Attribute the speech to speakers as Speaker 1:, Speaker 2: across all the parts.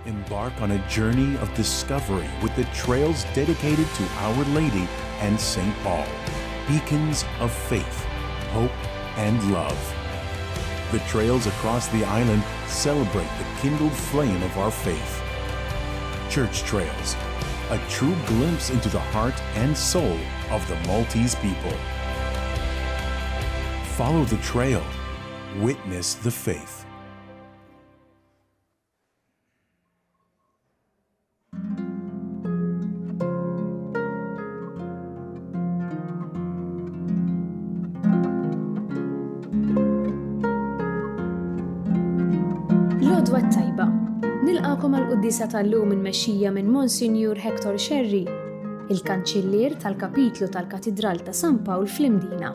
Speaker 1: Embark on a journey of discovery with the trails dedicated to Our Lady and St. Paul, beacons of faith, hope, and love. The trails across the island celebrate the kindled flame of our faith. Church Trails, a true glimpse into the heart and soul of the Maltese people. Follow the trail. Witness the faith.
Speaker 2: L-għodwa t-tajba. Nilqagħkom għall-quddiesa tal-lum immexxija minn Monsinjur Hector Scerri, il-Kanċillier tal-Kapitlu tal-Katidral ta' San Pawl fl-Imdina.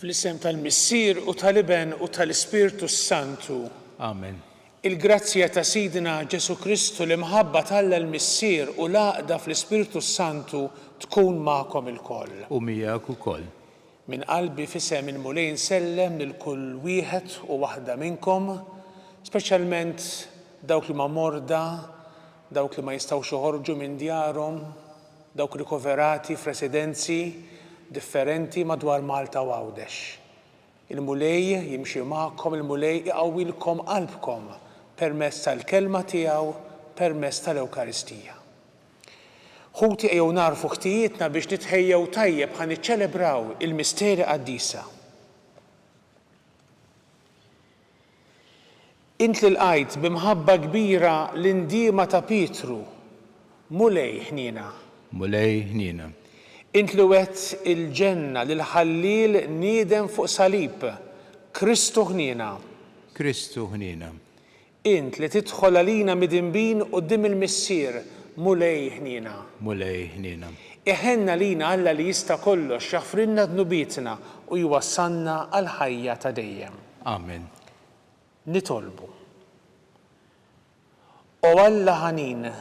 Speaker 3: Fl-isem tal-Missier u tal-Iben u tal-Ispirtu s-Santu.
Speaker 4: Amen.
Speaker 3: Il-grazzja ta' Sidna Ġesù Kristu, l-imħabba t'Alla l-Missier u l-għaqda fl-Ispirtu s-Santu tkun magħkom ilkoll.
Speaker 4: U miegħek ukoll.
Speaker 3: Minn qalbi f'isem il-Mulej insellem lil kull wieħed u waħda minnkom, speċjalment dawk li huma morda, dawk li ma jistgħux joħorġu minn djarhom, dawk rikoverati f'residenzi differenti madwar Malta u Għawdex. Il-Mulej jimxi magħkom, il-Mulej iqawwilkom qalbkom permezz tal-Kelma tiegħu, permezz tal-Ewkaristija. Ħuti ejjew nagħrfu ħtijietna biex nitħejjew tajjeb ħa niċċelebraw il-misteri qaddisa. Int li lqajt bi mħabba kbira l-indiema ta' Pietru, Mulej ħniena.
Speaker 4: Mulej ħniena.
Speaker 3: Int li wegħedt il-ġenna lill-ħalliel niedem fuq salib, Kristu ħniena.
Speaker 4: Kristu ħniena.
Speaker 3: Int li tidħol għalina midinbin quddiem il-Missier, Mulej ħniena.
Speaker 4: Mulej ħniena.
Speaker 3: Iħenn għalina Alla li jista' kollox, jaħfrilna dnubietna u jwassalna għall-ħajja ta' dejjem.
Speaker 4: Amen.
Speaker 3: Nitolbu. O Alla ħanin,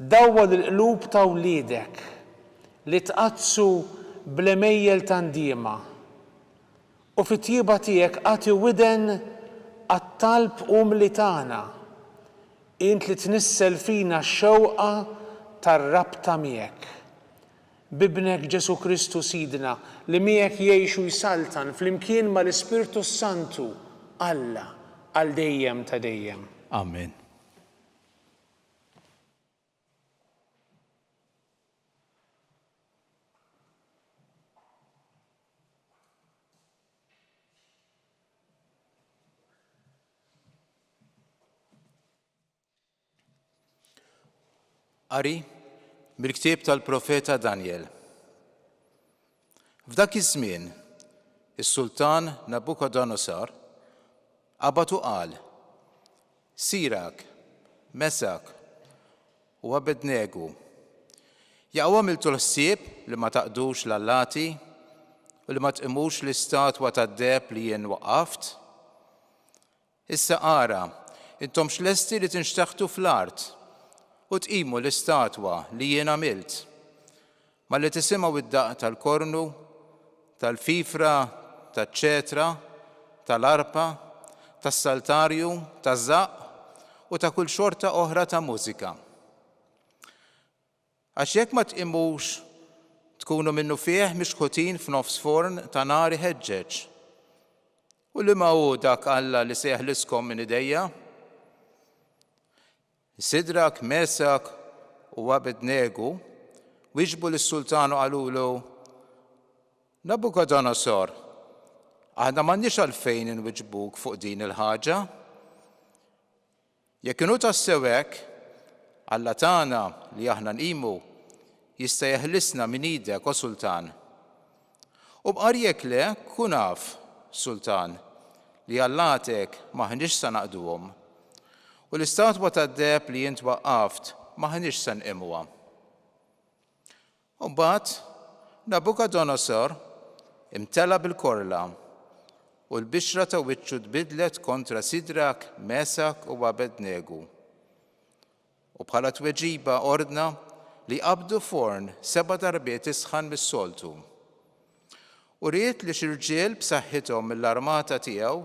Speaker 3: dawwal il-qlub ta' wliedek li tqaddsu bl-għemejjel ta' ndiema, u fit-tjieba tiegħek agħti widen għat-talb umli tagħna, int li tnissel fina x-xewqa tar-rabta miegħek. B'Ibnek Ġesù Kristu Sidna, li miegħek jgħix u jsaltan flimkien mal-Ispirtu s-Santu, Alla, għal dejjem ta' dejjem.
Speaker 4: Amen. Qari mill-ktieb tal-profeta Danjel. F'dak iż-żmien, is-sultan Nabukodonosor qabad u qal, Sirak, Mesak u Abednegu, jaqaw għamiltu l-ħsieb li ma taqdux l-allati u li ma tqimux l-istatwa tad-deheb li jien waqqaft? Issa ara, intomx lesti li tinxteħtu fl-art u tqimu l-istatwa li jien għamilt. Malli tisimgħu d-daqq tal-kornu, tal-fifra, taċ-ċetra, tal-arpa, tas-saltarju, taż-żaqq u ta' kull xorta oħra ta' mużika. Għax jekk ma tqimux, tkunu minnufih mixħutin f'nofs forn ta' nar iħeġġeġ. U liema hu dak Alla li se jeħliskom minn idejja? Sidrak, Mesak u Abednegu wieġbu lis-sultan u qalulu, Nabukodonosor, aħna m'għandniex għalfejn inwiġbuk fuq din il-ħaġa. Jekk inhu tassew hekk, Alla tagħna li aħna nqimu jista' jeħlisna minn idek, o sultan. U bqar jekk le, kun af, sultan, li allatek m'aħniex sa naqduhom. U l-istatwa tad-deheb li int waqqaft m'aħniex se nqimuha. U mbagħad Nabukodonosor imtela bil-korla, u l-bixra ta' wiċċu tbiddlet kontra Sidrak, Mesak u Abednegu. U bħala tweġiba ordna li jqabbdu forn seba' darbiet isħan mis-soltu. U ried li xi rġiel b'saħħithom mill-armata tiegħu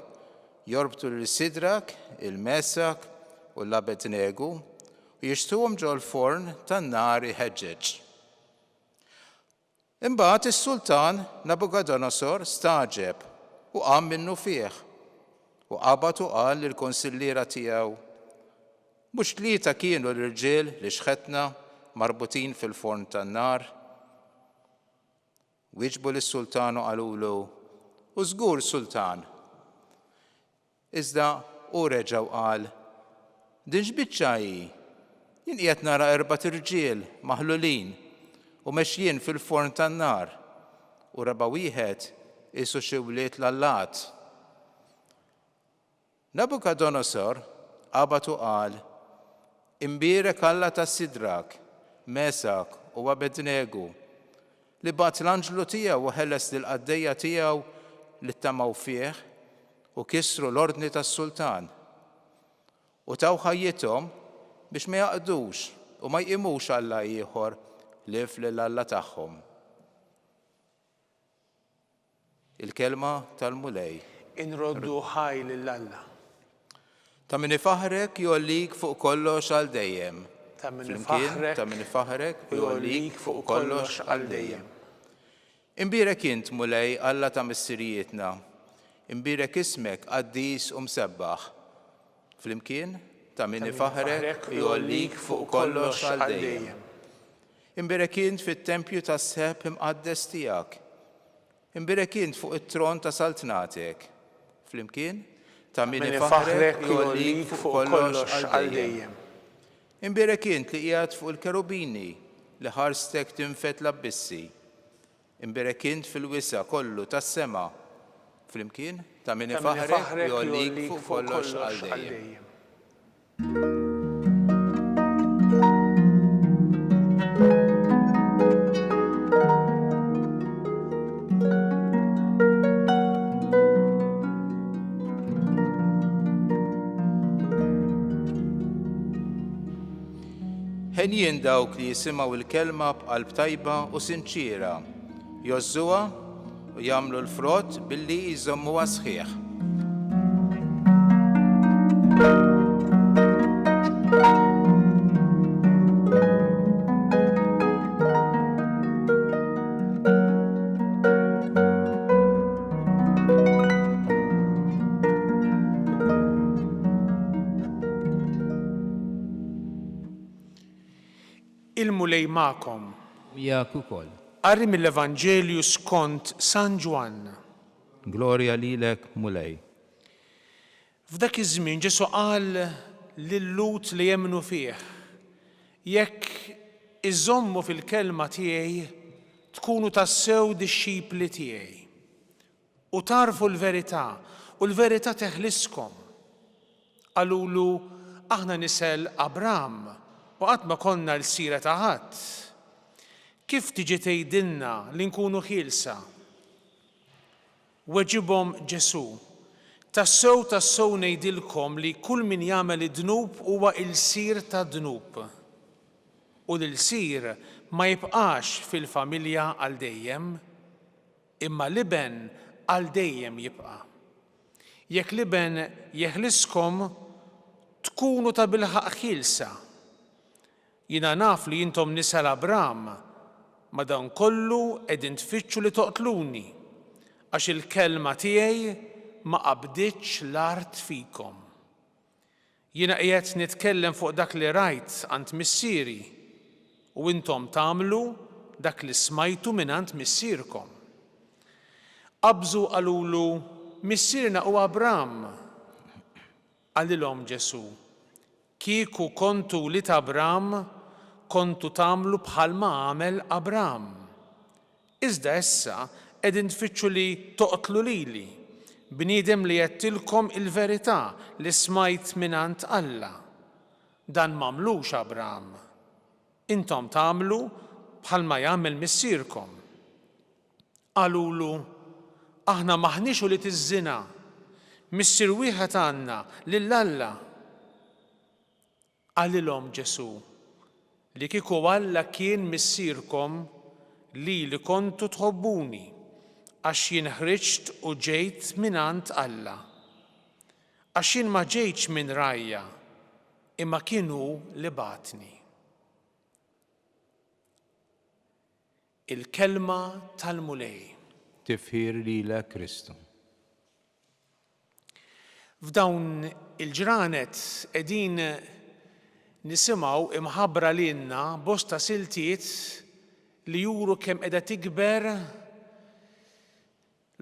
Speaker 4: jorbtu lil Sidrak, il-Mesak u l-Abednegu u jixtuhom ġol-forn tan-nar iħeġġeġ. Imbagħad is-sultan Nabukodonosor stagħġeb u qam minnufih, u qabad u qal lill-kunsilliera tiegħu, Mhux tlieta kienu l-irġiel li xħetna marbutin fil-forn tan-nar? Wieġbu lis-sultan u qalulu, U żgur, sultan! Iżda hu reġa' u qal, Din x'biċċa hi? Jien qiegħed nara erbat irġiel maħlulin u mexjin fil-forn tan-nar, u raba' wieħed qisu xi wlied l-allat. Nabukadonosor qabad u qal, Imbierek Alla ta' Sidrak, Mesak u Abednegu, li bagħat l-anġlu tiegħu u ħeles lill-qaddejja tiegħu li ttamaw fih u kisru l-ordni tas-sultan, u taw ħajjithom biex ma jaqdux u ma jqimux alla ieħor ħlief lil Alla tagħhom. Il-kelma tal-Mulej.
Speaker 3: Inroddu ħaj lil Alla.
Speaker 4: Ta' min ifaħħrek jgħollik fuq kollox għal dejjem.
Speaker 3: Ta' min
Speaker 4: Flimkien,
Speaker 3: ifaħħrek
Speaker 4: ta' min ifaħħrek
Speaker 3: u jgħollik fuq kollox għal dejjem.
Speaker 4: Imbierek int, Mulej, Alla ta' missirijietna. Imbierek ismek qaddis u msebbaħ. Flimkien, ta' min ifaħħrek u jgħollik fuq kollox għal dejjem. Imbierek int fit-tempju tas-sħeb imqaddes tiegħek. Imbierek int fuq it-tron ta' saltnatek. Flimkien, ta' min ifaħħrek u jgħollik fuq kollox għal dejjem. Imbierek int li qiegħed fuq il-kerubini li ħarstek tinfed l-abbissi. Imbierek int fil-wisa' kollu tas-sema. Flimkien, ta' min ifaħħrek u jgħollik fuq kollox għal dejjem. Henjin dawk li jisimgħu l-kelma b'qalb tajba u sinċiera, jgħożżuha u jagħmlu l-frott billi jżommuha sħiħ.
Speaker 3: Il-Mulej magħkom.
Speaker 4: Miegħek ukoll.
Speaker 3: Qari mill-Evanġelju skont San Ġwann.
Speaker 4: Glorja lilek, Mulej.
Speaker 3: F'dak iż-żmien Ġesù qal lil-Lhud li emmnu fih, Jekk iżżommu fil-kelma tiegħi, tkunu tassew dixxipli tiegħi. U tagħrfu l-verità, u l-verità teħliskom. Qalulu, Aħna nisel Abram, u qatt ma konna lsira ta' ħadd. Kif tiġi tgħidilna li nkunu ħielsa? Weġibhom Ġesù, Tassew, tassew ngħidilkom li kull min jagħmel id-dnub huwa ilsir tad-dnub. U l-ilsir ma jibqax fil-familja għal dejjem. Imma l-Iben għal dejjem jibqa'. Jekk l-Iben jeħliskom, tkunu tabilħaqq ħielsa. Jiena naf li intom nisel Abram, madankollu qegħdin tfittxu li toqtluni, għax il-kelma tiegħi ma qabditx l-art fikom. Jiena qiegħed nitkellem fuq dak li rajt għand Missieri, u intom tagħmlu dak li smajtu mingħand missierkom. Qabżu u qalulu, Missierna hu Abram. Qalilhom Ġesù, Kieku kontu wlied Abram, kontu tagħmlu bħalma għamel Abram. Iżda issa qegħdin tfittxu li toqtlu lili, bniedem li għedtilkom il-verità li smajt mingħand Alla. Dan m'għamlux Abraham. Intom tagħmlu bħalma jagħmel missierkom. Qalulu, Aħna m'aħniex ulied iż-żina. Missier wieħed għandna, lil Alla. Qalilhom Ġesù, Li kieku Alla kien Missierkom, lili kontu tħobbuni, għax jien ħriġt u ġejt mingħand Alla. Għax jien ma ġejtx minn rajja, imma kien hu li bagħatni. Il-Kelma tal-Mulej.
Speaker 4: Tifħir lilek Kristu.
Speaker 3: F'dawn il-ġranet qegħdin nisimgħu imħabbra lilna bosta siltiet li juru kemm qiegħda tikber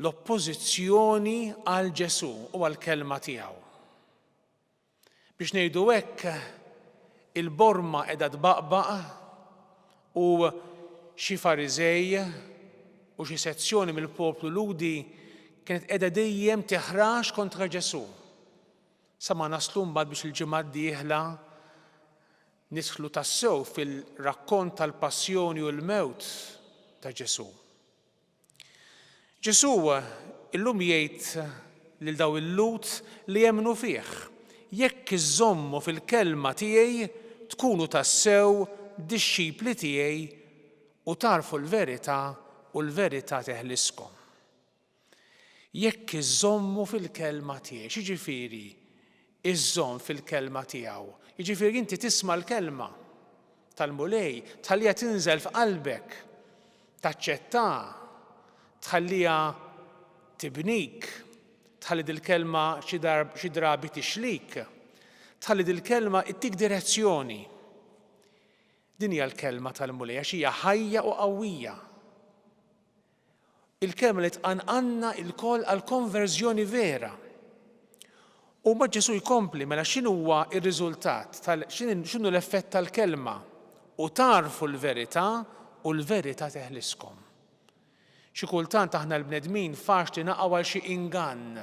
Speaker 3: l-oppożizzjoni għal Ġesù u għall-kelma tiegħu. Biex ngħidu hekk, il-borma qiegħda tbaqbaq u xi Fariżej u xi sezzjoni mill-poplu Lhudi kienet qiegħda dejjem tiħrax kontra Ġesù. Sa ma naslu mbagħad biex il-ġimgħa d-dieħla nidħlu tassew fil-rakkont tal-passjoni u l-mewt ta' Ġesù. Ġesù illum jgħid lil dawn il-Lhud li jemmnu fih, Jekk iżżommu fil-kelma tiegħi, tkunu tassew dixxipli tiegħi u tagħrfu l-verità u l-verità teħliskom. Jekk iżżommu fil-kelma tiegħi. X'jiġifieri iżżomm fil-kelma tiegħu? Jiġifieri inti tisma' l-kelma tal-Mulej, tħalliha tinżel f'qalbek, Taċċettaha, tħalliha tibnik, tħalli dil-kelma xi darb xi drabi tixlik, tħalli dil-kelma ittik direzzjoni. Din hija l-kelma tal-Mulej għax hija ħajja u qawwija. Il-kelma li tqanqalna lkoll għal konverżjoni vera. U mbagħad Ġesù jkompli, mela x'inhuwa r-riżultat tal x'inhu l-effett tal-kelma? U tagħrfu l-verità u l-verità teħliskom. Xi kultant aħna l-bnedmin faċli naqgħu għal xi ingann.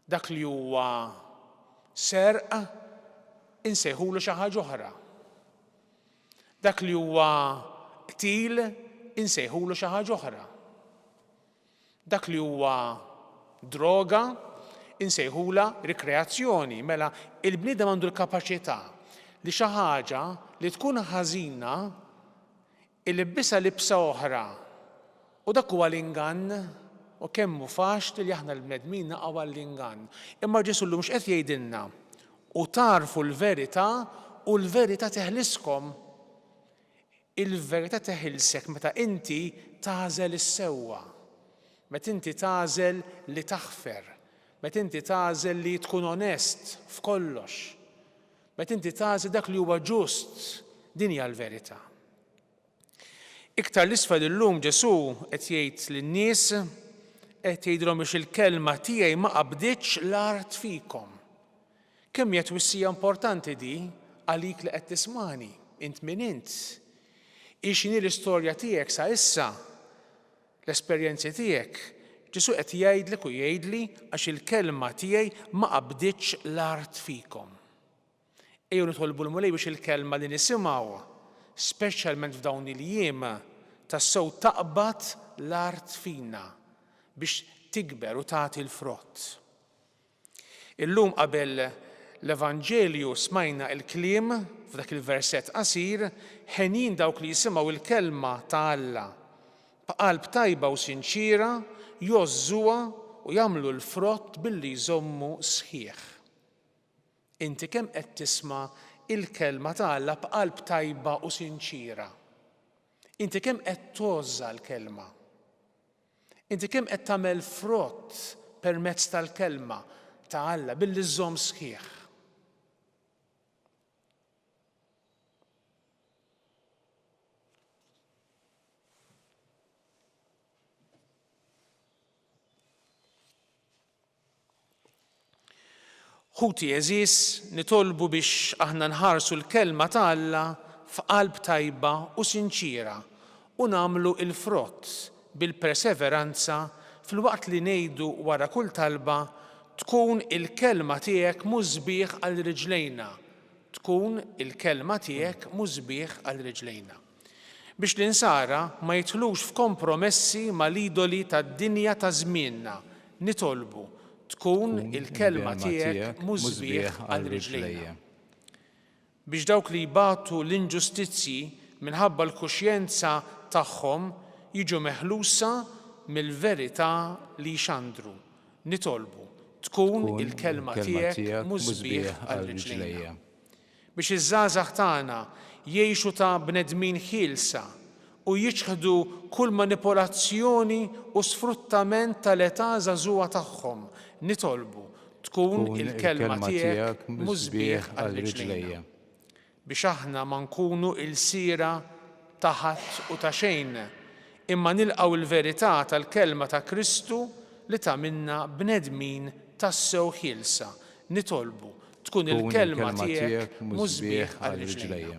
Speaker 3: Dak li huwa serq insejħulu xi ħaġa oħra. Dak li huwa qtil insejħulu xi ħaġa oħra. Dak li huwa droga insejħulha rikreazzjoni. Mela il-bniedem għandu l-kapaċità li xi ħaġa li tkun ħażina ilibbisha libsa oħra. U dak huwa l-ingann u kemm hu faċli li aħna l-bnedmin naqgħu għall-ingann. Imma Ġesù llum x'qed jgħidilna? U tagħrfu l-verità u l-verità teħliskom. Il-verità teħilsek meta inti tagħżel is-sewwa, meta inti tagħżel li taħfer, meta inti tagħżel li tkun onest f'kollox, meta inti tagħżel dak li huwa ġust, din hija l-verità. Iktar 'l isfel illum Ġesù qed jgħid lin-nies, qed jgħidilhom biex il-kelma tiegħi ma qabditx l-art fikom. Kemm hija twissija importanti di għalik li qed tismagħni, int min int. Hi x'inhi l-istorja tiegħek sa issa, l-esperjenzi tiegħek, Ġesù qed jgħidlek u jgħidli għax il-kelma tiegħi ma qabditx l-art fikom. Ejjew nitolbu l-Mulej biex il-kelma li nisimgħu, speċjalment f'dawn il-jiem, tassew taqbad l-art fina biex tikber u tagħti l-frott. Illum qabel l-Evanġelju smajna l-kliem f'dak il-versett qasir, Henjin dawk li jisimgħu l-kelma ta' Alla b'qalb tajba u sinċiera, jgħożżuha u jagħmlu l-frott billi jżommu sħiħ. Inti kemm qed tisma' l-kelma ta' Alla b'qalb tajba u sinċiera? Inti kemm qed tgħożżha l-kelma? Inti kemm qed tagħmel frott permezz tal-Kelma ta' Alla billi żżomm sħiħ? Ħuti għeżież, nitolbu biex aħna nħarsu l-Kelma ta' Alla f'qalb tajba u sinċiera u nagħmlu l-frott bil-perseveranza filwaqt li ngħidu wara kull talba, Tkun il-kelma tiegħek musbieħ għal riġlejna, tkun. Tkun il-kelma tiegħek musbieħ għal riġlejna. Biex l-Insara ma jidħlux f'kompromessi mal-idoli tad-dinja ta' żmienna, nitolbu, Tkun il-kelma tiegħek musbieħ għal riġlejna. Biex dawk li jbatu l-inġustizzji minħabba l-kuxjenza tagħhom jiġu meħlusa mill-verità li jxandru, nitolbu, Tkun il-kelma tiegħek musbieħ għal riġlejna. Biex iż-żgħażagħ tagħna jgħixu ta' bnedmin ħielsa u jiċħdu kull manipolazzjoni u sfruttament tal-età żagħżugħa tagħhom, nitolbu, Tkun il-kelma tiegħek musbieħ għal riġlejja. Biex aħna ma nkunu ilsiera ta' ħadd u ta' xejn, imma nilqgħu l-verità tal-kelma ta' Kristu li tagħmilna bnedmin tassew ħielsa, nitolbu, Tkun il-kelma tiegħek musbieħ għal riġlejja.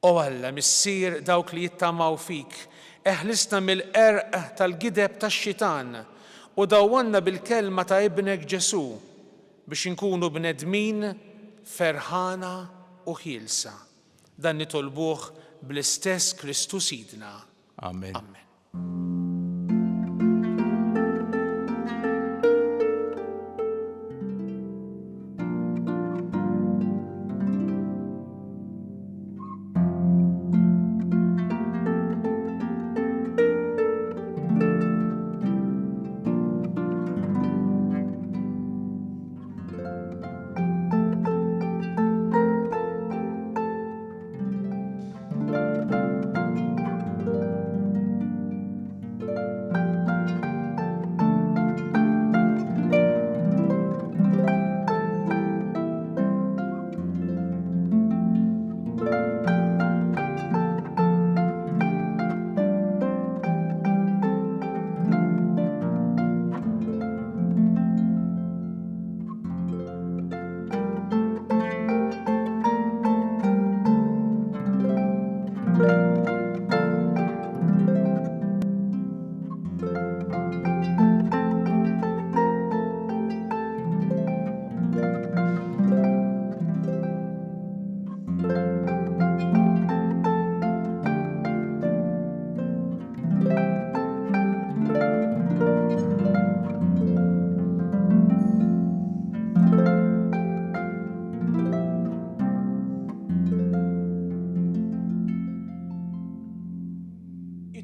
Speaker 3: O Alla, Missier dawk li jittamaw fik, eħlisna mill-qerq tal-gideb tax-xitan u dawwanna bil-kelma ta' Ibnek Ġesù biex inkunu bnedmin ferħana u ħielsa. Dan nitolbuh bl-istess Kristu Sidna.
Speaker 4: Amen.
Speaker 3: Amen.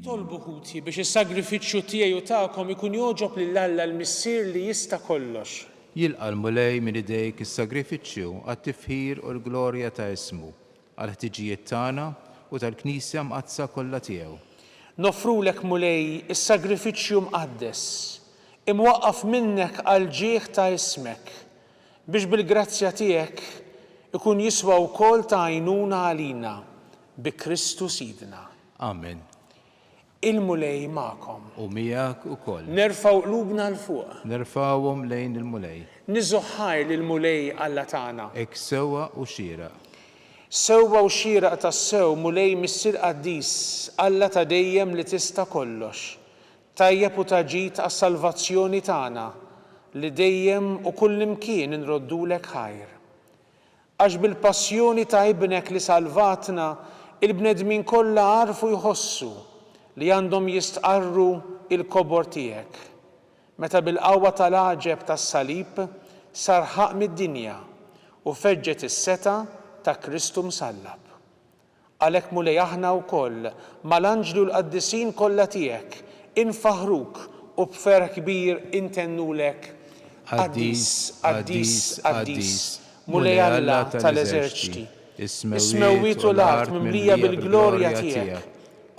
Speaker 3: Itolbu ħuti biex is-sagrifiċċju tiegħi u tagħkom ikun jogħġob lil Alla l-Missier li jista' kollox.
Speaker 4: Jilqa' l-Mulej minn idejk is-sagrifiċċju għat-tifħir u l-glorja ta' ismu, għall-ħtiġijiet tagħna u tal-Knisja Mqaddsa kollha tiegħu.
Speaker 3: Noffrulek, Mulej, is-sagrifiċċju mqaddes, imwaqqaf minnek għall-ġieħ ta' ismek, biex bil-grazzja tiegħek ikun jiswa wkoll ta' għajnuna għalina, bi Kristu Sidna.
Speaker 4: Amen.
Speaker 3: Il-Mulej magħkom.
Speaker 4: U miegħek ukoll.
Speaker 3: Nerfgħu qlubna 'l fuq.
Speaker 4: Nerfgħuhom lejn il-Mulej.
Speaker 3: Niżżu ħajr lill-Mulej Alla tagħna.
Speaker 4: Hekk sewwa u xieraq.
Speaker 3: Sewwa u xieraq tassew, Mulej Missier qaddis, Alla ta' dejjem li tista' kollox, tajjeb u ta' ġid għas-salvazzjoni tagħna, li dejjem u kullimkien inroddulek ħajr. Għax bil-passjoni ta' Ibnek li salvatna, il-bnedmin kollha għarfu jħossu li għandhom jistqarru l-kobor tiegħek, meta bil-qawwa tal-għaġeb tas-salib sar ħaqq mid-dinja u feġġet is-setgħa ta' Kristu msallab. Għalhekk Mulej aħna wkoll, mal-anġli u l-qaddisin kollha tiegħek, infaħħruk u b'ferħ kbir intennulek, Qaddis, qaddis, qaddis, Mulej Alla tal-eżerċti, is-smewwiet u l-art mimlija bil-glorja tiegħek.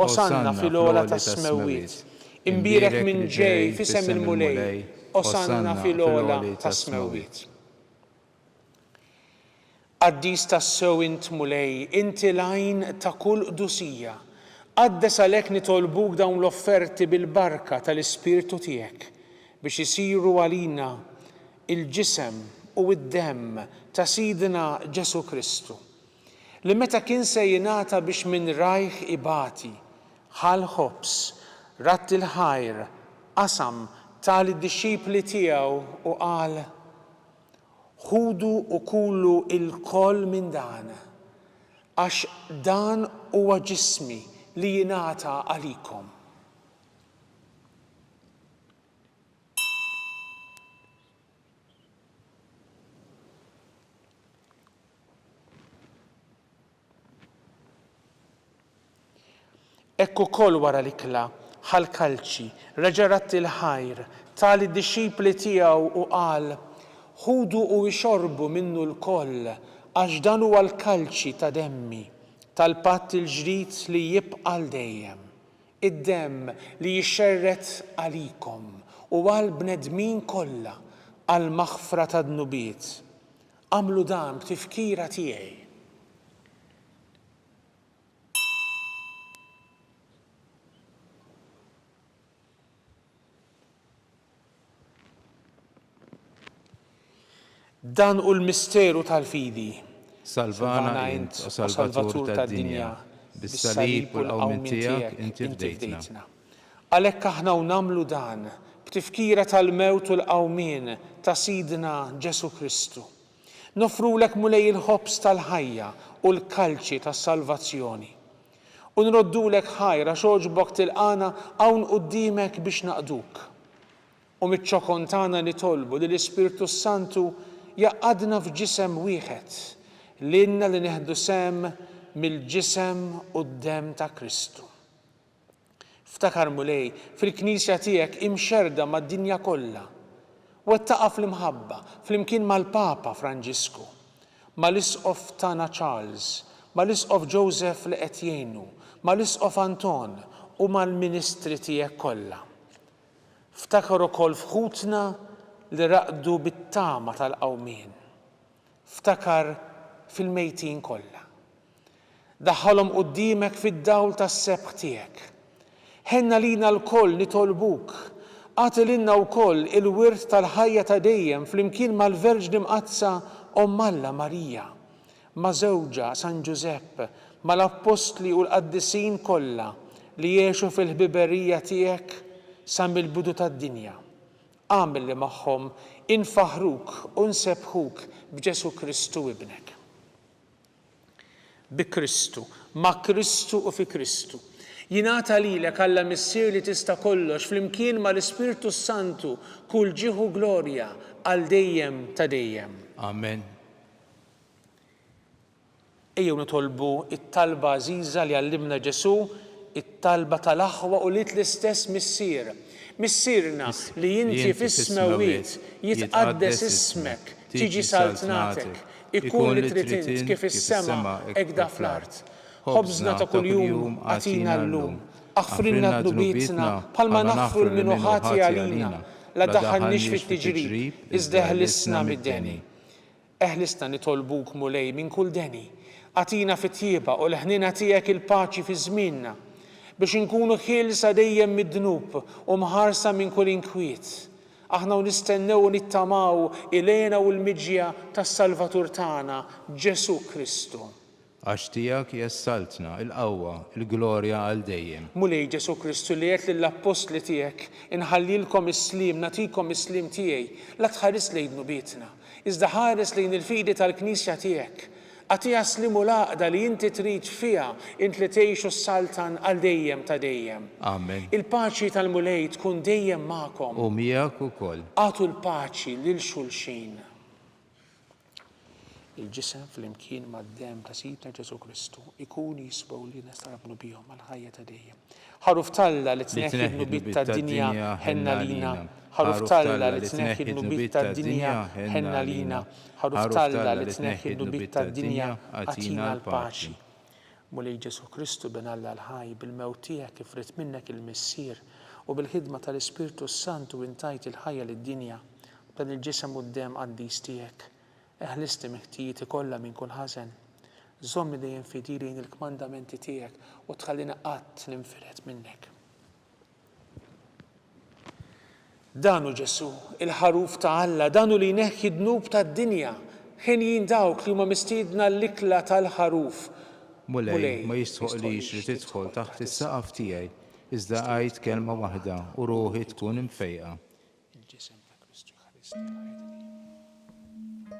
Speaker 3: Osanna fil-ogħla tas-smewwiet. Imbierek min ġej f'isem il-Mulej, Osanna fil-ogħla tas-smewwiet. Qaddis tassew int Mulej, inti l-għajn ta' kull qdusija. Qaddes għalhekk nitolbuk dawn l-offerti bil-barka tal-Ispirtu tiegħek, biex isiru għalina l-ġisem u d-demm ta' Sidna Ġesù Kristu, li meta kien se jingħata biex minn rajh ibati, ħa l-ħobż, radd il-ħajr, qasam, ta lid-dixxipli tiegħu u qal,. Ħudu u kulu lkoll minn dan, għax dan huwa ġismi li jingħata għalikom. Hekk ukoll wara l-ikla, ħa l-kalċi, reġa' radd il-ħajr, ta lid-dixxipli tiegħu u qal, Ħudu u ixorbu minnu lkoll, għax dan huwa l-kalċi ta' demmi, tal-patt il-ġdid li jibqa' għal dejjem, id-demm li jixxerred għalikom u għall-bnedmin kollha għall-maħfra tad-dnubiet. Agħmlu dan b'tifkira tiegħi. Dan hu l-misteru tal-fidi.
Speaker 4: Salvana int, o Salvatur tad-dinja, bis-salib u l-qawmien tiegħek inti fdejtna.
Speaker 3: Għalhekk aħna u nagħmlu dan, b'tifkira tal-mewt u l-qawmien ta' Sidna Ġesù Kristu. Noffrulek Mulej il-ħobż tal-ħajja u l-kalċi tas-salvazzjoni. U nroddulek ħajr għax għoġbok tilqagħna hawn quddiemek biex naqduk. U miċ-ċokon tagħna nitolbu li l-Ispirtu s-Santu jgħaqqadna f'ġisem wieħed, lilna li nieħdu sehem mill-ġisem u d-demm ta' Kristu. Ftakar, Mulej, fil-Knisja tiegħek imxerrda mad-dinja kollha. Wettaqha fl-imħabba, flimkien mal-Papa Franġisku, mal-Isqof tagħna Charles, mal-Isqof Joseph li qed jgħinu, mal-Isqof Anton u mal-ministri tiegħek kollha. Ftakar ukoll f'ħutna li raqdu bit-tama tal-qawmien. Ftakar fil-mejtin kollha. Daħħalhom quddiemek fid-dawl tas-sebħ tiegħek. Ħenn għalina lkoll nitolbuk, agħti lilna wkoll il-wirt tal-ħajja ta' dejjem flimkien mal-Verġni Mqaddsa Omm Alla Marija, ma' żewġha San Ġużepp, mal-Appostli u l-qaddisin kollha li għexu fil-ħbiberija tiegħek sa mill-bidu tad-dinja. Agħmel li magħhom infaħħruk u nsebbħuk b'Ġesù Kristu Ibnek. Bi Kristu, ma' Kristu u fi Kristu. Jingħata lilek, Alla Missier li tista' kollox, flimkien mal-Ispirtu s-Santu, kull ġieħ u glorja, għal dejjem ta' dejjem.
Speaker 4: Amen.
Speaker 3: Ejjew nitolbu t-talba għażiża li għallimna Ġesù, it-talba tal-aħwa ulied l-istess Missier. Missierna li inti fis-smewwiet, jitqaddes ismek, tiġi saltnatek, ikun li trid int kif fis-sema hekk fl-art. Ħobżna ta' kuljum agħtina llum. Aħfrilna dnubietna bħalma naħfru 'l min hu ħati għalina. La ddaħħalniex fit-tiġrib, iżda eħlisna mid-deni. Eħlisna nitolbuk, Mulej, minn kull deni. Agħtina fit-tjieba u l-ħniena tiegħek il-paċi fi żmienna, biex inkunu ħielsa dejjem mid-dnub u mħarsa minn kull inkwiet, aħna u nistennew u nittamaw il-hena u l-miġja tas-Salvatur tagħna, Ġesù Kristu.
Speaker 4: Għax tiegħek hija s-saltna, il-qawwa, il-glorja għal dejjem.
Speaker 3: Mulej Ġesù Kristu li għedt lill-appostli tiegħek, Inħallilkom is-sliem, nagħtikom is-sliem tiegħi, la tħarisx lejn dnubietna, iżda ħares lejn il-fidi tal-Knisja tiegħek. Agħtiha s-sliem u l-għaqda li inti trid fiha, int li tgħix u ssaltan għal dejjem ta' dejjem.
Speaker 4: Amen.
Speaker 3: Il-paċi tal-Mulej tkun dejjem magħkom.
Speaker 4: U miegħek ukoll.
Speaker 3: Agħtu l-paċi lil xulxin. Il-ġisem flimkien mad-demm ta' Sidna Ġesù Kristu jkunu jiswew li nestarabnu bihom għall-ħajja ta' dejjem. Ħaruf t'Alla li tneħħi d-dnubiet tad-dinja, ħenn għalina. Ħaruf t'Alla li tneħħi d-dnubiet tad-dinja, ħenn għalina. Ħaruf t'Alla li tneħħi d-dnubiet tad-dinja, agħtina l-paċi. Mulej Ġesù Kristu, Bin Alla l-ħaj, bil-mewt tiegħek kif ried minnek il-Missier, u bil-ħidma tal-Ispirtu s-Santu intajt il-ħajja lid-dinja, b'dan il-Ġisem u d-Demm qaddis tiegħek. Eħlisni minn ħtijieti kollha minn kull ħażen. Żommni dejjem fidili lejn il-kmandamenti tiegħek u tħallini qatt ninfired minnek. Dan hu Ġesù, il-Ħaruf ta' Alla, dan hu li jneħħi d-dnub tad-dinja. Henjin dawk li huma mistiedna għall-ikla tal-Ħaruf.
Speaker 4: Mulej, ma jistħoqqlix li tidħol taħt is-saqaf tiegħi, iżda għid kelma waħda u ruħi tkun imfejqa.
Speaker 3: Il-ġisem ta' Kristu jħarisni għal ħajja ta' dejjem.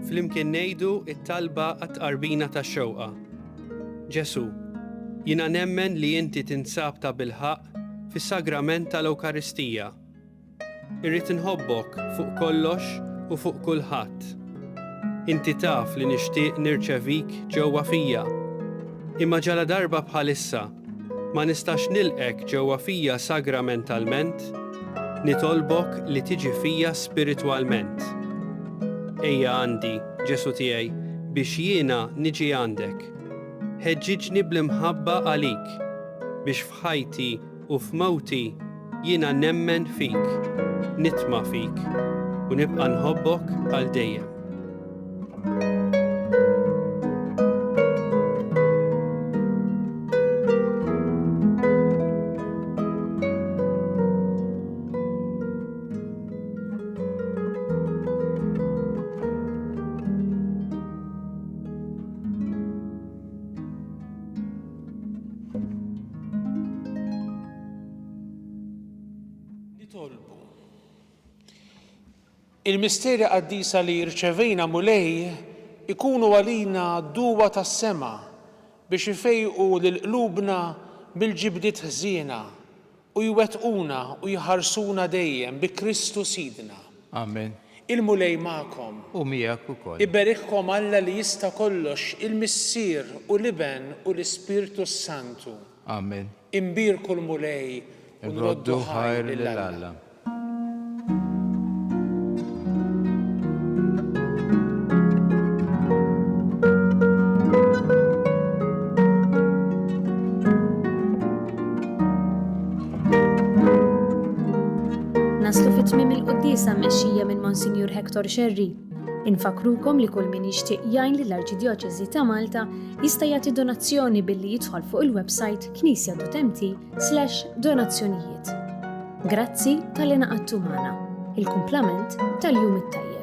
Speaker 5: Flimkien ngħidu t-talba għat-tqarbina tax-xewqa. Ġesù, jiena nemmen li inti tinsab tabilħaqq fis-sagrament tal-Ewkaristija. Irrid inħobbok fuq kollox u fuq kulħadd. Inti taf li nixtieq nirċevik ġewwa fija. Imma ġaladarba bħalissa ma nistax nilqgħek ġewwa fija sagramentalment, nitolbok li tiġi fija spiritwalment. Ejja għandi, Ġesù tiegħi, biex jiena niġi għandek. Ħeġġiġni bl-imħabba għalik, biex f'ħajti u f'mewti jiena nemmen fik, nitma' fik, u nibqa' nħobbok għal dejjem.
Speaker 3: Nitolbu. Il-misteri qaddisa li rċevejna Mulej ikunu għalina duwa tas-sema biex ifejqu lil qlubna mill-ġibdiet ħżiena u jwettquna u jħarsuna dejjem bi Kristu Sidna.
Speaker 4: Amen.
Speaker 3: Il-Mulej magħkom.
Speaker 4: U miegħek ukoll.
Speaker 3: Iberikkom Alla li jista' kollox, il-Missier u l-Iben u l-Ispirtu s-Santu.
Speaker 4: Amen.
Speaker 3: Imbierku l-Mulej u nroddu ħajr lil Alla.
Speaker 2: Naslu fi tmiem il-quddiesa mmexxija minn Monsinjur Hector Scerri. Infakkrukom li kull min jixtieq jgħin lill-Arċidjoċesi ta' Malta jista' jagħti donazzjoni billi jidħol fuq il-websajt knisja.mt slash donazzjonijiet. Grazzi talli ngħaqadtu magħna. Il-kumplament tal-jum it-tajjeb.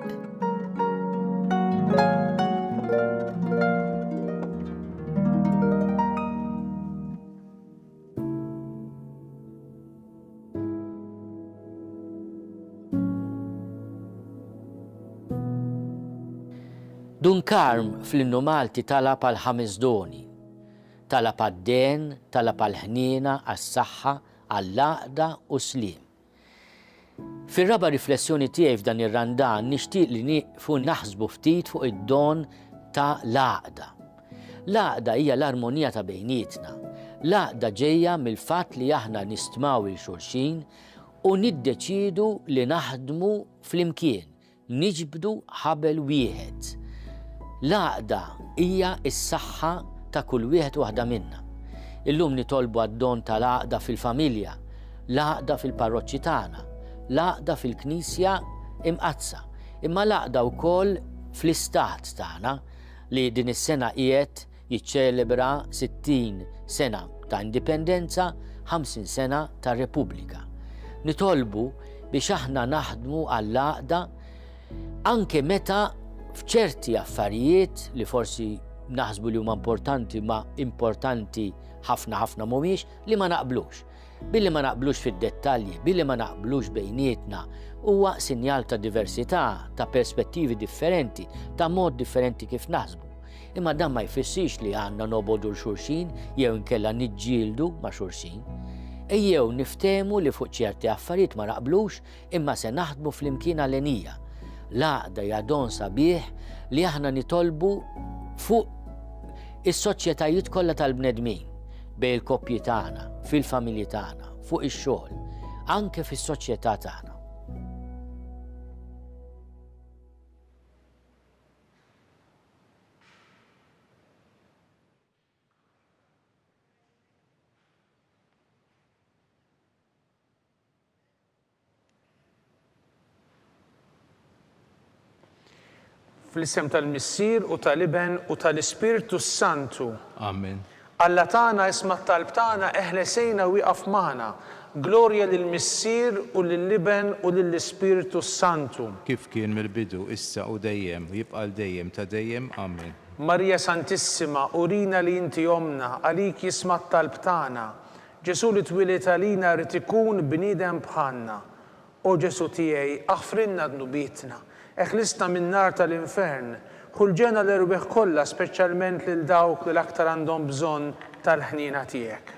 Speaker 6: Dun Karm fl-Innu Malti talab għal ħames doni. Talab għad-dehen, talab għall-ħniena, għas-saħħa, għall-għaqda u s-sliem. Fir-raba' riflessjoni tiegħi f'dan ir-Randan nixtieq li nieqfu naħsbu ftit fuq id-don ta' l-għaqda. L-għaqda hija l-armonija ta' bejnietna. L-għaqda ġejja mill-fatt li aħna nistmaw 'il xulxin u niddeċiedu li naħdmu flimkien Niġbdu ħabel wieħed. L-għaqda hija s-saħħa ta' kull wieħed u waħda minna. Illum nitolbu għad-don tal-għaqda fil-familja, l-għaqda fil-parroċċi tagħna, l-għaqda fil-Knisja Imqaddsa, imma l-għaqda wkoll fl-istat tagħna li din is-sena qiegħed jiċċelebra 60 sena ta' indipendenza, 50 sena ta' Repubblika. Nitolbu biex aħna naħdmu għall-għaqda anke meta f'ċerti affarijiet li forsi naħsbu li huma importanti ma importanti ħafna ħafna mhumiex li ma naqblux. Billi ma naqblux fid-dettalji, billi ma naqblux bejnietna, huwa sinjal ta' diversità, ta' perspettivi differenti, ta' mod differenti kif naħsbu. Imma dan ma jfissirx li għandna nobogħdu 'l xulxin jew inkella niġġieldu ma' xulxin. Ejjew niftehmu li fuq ċerti affarijiet ma naqblux imma se naħdmu flimkien għalenija. L-għaqda hija don sabiħ li aħna nitolbu fuq is-soċjetajiet kollha tal-bnedmin, bejn il-koppji tagħna, fil-familji tagħna, fuq ix-xogħol, anke fis-soċjetà tagħna.
Speaker 3: Fl-isem tal-Missier u tal-Iben u tal-Ispirtu s-Santu.
Speaker 4: Amen.
Speaker 3: Alla tagħna isma' t-talb tagħna eħles għinna u ieqaf magħna. Glorja lill-Missier u lill-Iben u lill-Ispirtu s-Santu.
Speaker 4: Kif kien mill-bidu, issa u dejjem, u jibqa' għal dejjem ta' dejjem. Amen.
Speaker 3: Marija Santissima, urina li inti Ommna, għalik jisma' t-talb tagħna. Ġesù li twieled għalina ried ikun bniedem bħalna. O Ġesù tiegħi, aħfrilna dnubietna, eħlisna min-nar tal-infern, ħu l-ġenna l-erwieħ kollha speċjalment lil dawk li l-aktar għandhom bżonn tal-ħniena tiegħek.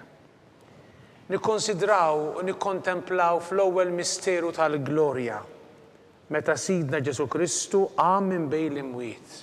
Speaker 3: Nikkonsidraw u nikkontemplaw fl-ewwel misteru tal-glorja, meta Sidna Ġesù Kristu qam minn bejn l-imwiet.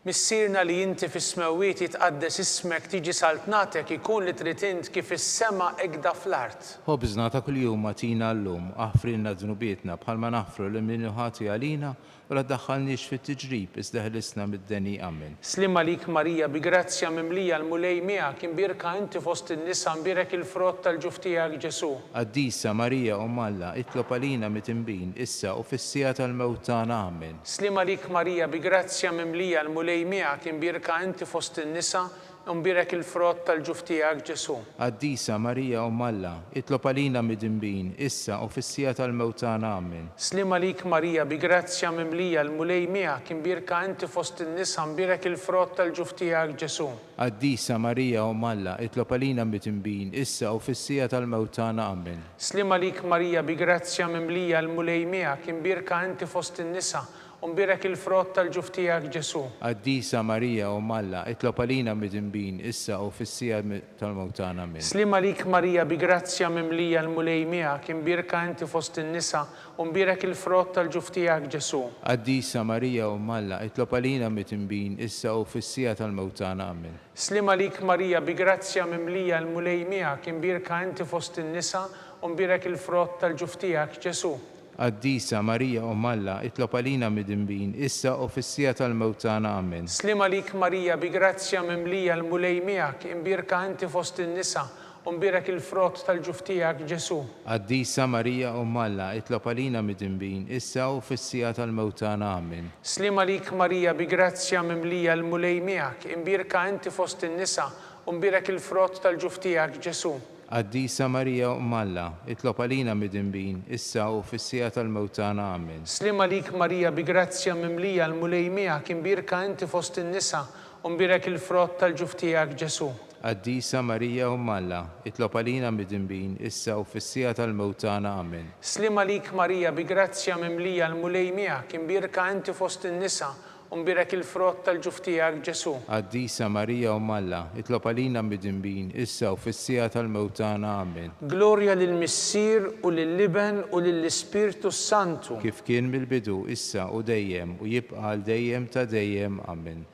Speaker 3: Missierna li inti fis-smewwiet jitqaddes ismek tiġi saltnatek ikun li trid int kif fis-sema hekda fl-art.
Speaker 4: Ħobżna ta' kuljum agħtina llum, aħfrilna dnubietna bħalma naħfru lil min hu ħati għalina u la ddaħħalniex fit-tiġrib iżda ħelisna mid-deni. Amen.
Speaker 3: Sliem għalik Marija bi grazzja mimlija l-Mulej miegħek imbierka inti fost in-nisa mbierek il-frott tal-ġuf tiegħek Ġesù.
Speaker 4: Qaddisa Marija Omm Alla itlob għalina mitinbin issa u fis-siegħa tal-mewt tagħna. Amen.
Speaker 3: Sliem għalik Marija bi grazzja mimlija l-Mulej miegħek imbierka inti fost in-nisa u mbierek il-frott tal-ġuf tiegħek Ġesù.
Speaker 4: Qaddisa Marija Omm Alla, itlob għalina midinbin, issa u fis-siegħa tal-mewt tagħna. Amen.
Speaker 3: Sliem għalik Marija bi grazzja mimlija l-Mulej miegħek imbierka inti fost in-nisa mbierek il-frott tal-ġuf tiegħek Ġesù.
Speaker 4: Qaddisa Marija Omm Alla, itlob għalina midinbin, issa u fis-siegħa tal-mewt tagħna. Amen.
Speaker 3: Sliem għalik Marija bi grazzja mimlija l-Mulej miegħek imbierka inti fost in-nisa u mbierek il-frott tal-ġuf tiegħek Ġesù.
Speaker 4: Qaddisa Marija Omm Alla, itlob għalina midinbin, issa u fis-siegħa tal-mewt tagħna. Amen.
Speaker 3: Sliem għalik Marija bi grazzja mimlija l-Mulej miegħek, imbierka inti fost in-nisa, u mbierek il-frott tal-ġuf tiegħek Ġesù.
Speaker 4: Qaddisa Marija Omm Alla, itlob għalina midinbin, issa u fis-siegħa tal-mewt tagħna. Amen.
Speaker 3: Sliem għalik Marija bi grazzja mimlija l-Mulej miegħek, imbierka inti fost in-nisa, u mbierek il-frott tal-ġuf tiegħek Ġesù.
Speaker 4: Qaddisa Marija Omm Alla, itlob għalina midinbin, issa u fis-siegħa tal-mewt tagħna. Amen.
Speaker 3: Sliem għalik Marija bi grazzja mimlija l-Mulej miegħek, imbierka inti fost in-nisa, u mbierek il-frott tal-ġuf tiegħek Ġesù.
Speaker 4: Qaddisa Marija Omm Alla, itlob għalina midinbin, issa u fis-siegħa tal-mewt tagħna. Amen.
Speaker 3: Sliem għalik Marija bi grazzja mimlija l-Mulej miegħek, imbierka inti fost in-nisa, u mbierek il-frott tal-ġuf tiegħek Ġesù.
Speaker 4: Qaddisa Marija Omm Alla, itlob għalina midinbin, issa u fis-siegħa tal-mewt tagħna. Amen.
Speaker 3: Sliem għalik Marija bi grazzja mimlija l-Mulej miegħek imbierka inti fost in-nisa u mbierek il-frott tal-ġuf tiegħek Ġesù.
Speaker 4: Qaddisa Marija Omm Alla, itlob għalina midinbin, issa u fis-siegħa tal-mewt tagħna. Amen.
Speaker 3: Sliem għalik Marija bi grazzja mimlija l-Mulej miegħek imbierka inti fost in-nisa U mbierek il-frott tal-ġuf tiegħek, Ġesù.
Speaker 4: Qaddisa Marija Omm Alla, itlob għalina midinbin, issa u fis-siegħa tal-mewt tagħna. Amen.
Speaker 3: Glorja lill-Missier u lill-Iben u lill-Ispirtu s-Santu.
Speaker 4: Kif kien mill-bidu, issa u dejjem, u jibqa' għal dejjem ta' dejjem. Amen.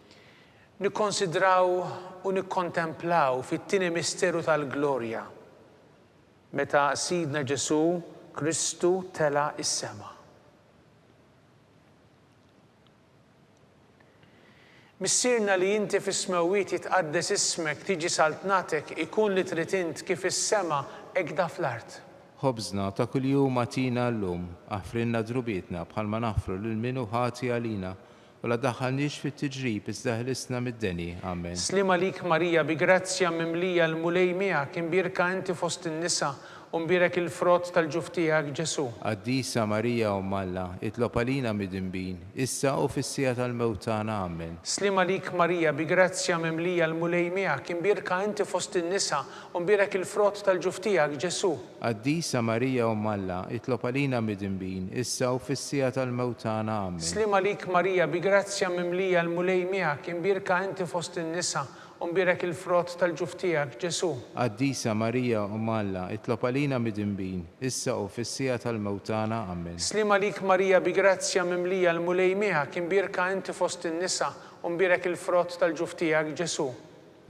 Speaker 3: Nikkonsidraw u nikkontemplaw fit-tieni misteru tal-glorja, meta Sidna Ġesù Kristu tela' s-sema. Missierna li inti fis-smewwiet jitqaddes ismek tiġi saltnatek ikun li trid int kif fis-sema hekk da fl-art.
Speaker 4: Ħobżna ta' kuljum agħtina llum, aħfrilna dnubietna bħalma naħfru lil min hu ħati għalina, u la ddaħħalniex fit-tiġrib iżda ħelisna mid-deni. Amen.
Speaker 3: Sliem għalik Marija bi grazzja mimlija l-Mulej miegħek imbierka inti fost in-nisa. U mbierek il-frott tal-ġuf tiegħek, Ġesù.
Speaker 4: Qaddisa Marija Omm Alla, itlob għalina midinbin, issa u fis-siegħa tal-mewt tagħna. Ammen.
Speaker 3: Sliem għalik Marija, bi grazzja mimlija l-Mulej miegħek, imbierka inti fost in-nisa, u mbierek il-frott tal-ġuf tiegħek, Ġesù.
Speaker 4: Qaddisa Marija Omm Alla, itlob għalina midinbin, issa u fis-siegħa tal-mewt tagħna. Ammen.
Speaker 3: Sliem għalik Marija, bi grazzja mimlija l-Mulej miegħek, imbierka inti fost in-nisa, U mbierek il-frott tal-ġuf tiegħek, Ġesù.
Speaker 4: Qaddisa Marija, Omm Alla, itlob għalina midinbin, issa u fis-siegħa tal-mewt tagħna. Ammen.
Speaker 3: Sliem għalik Marija bi grazzja mimlija l-Mulej miegħek, imbierka inti fost in-nisa, u mbierek il-frott tal-ġuf tiegħek, Ġesù.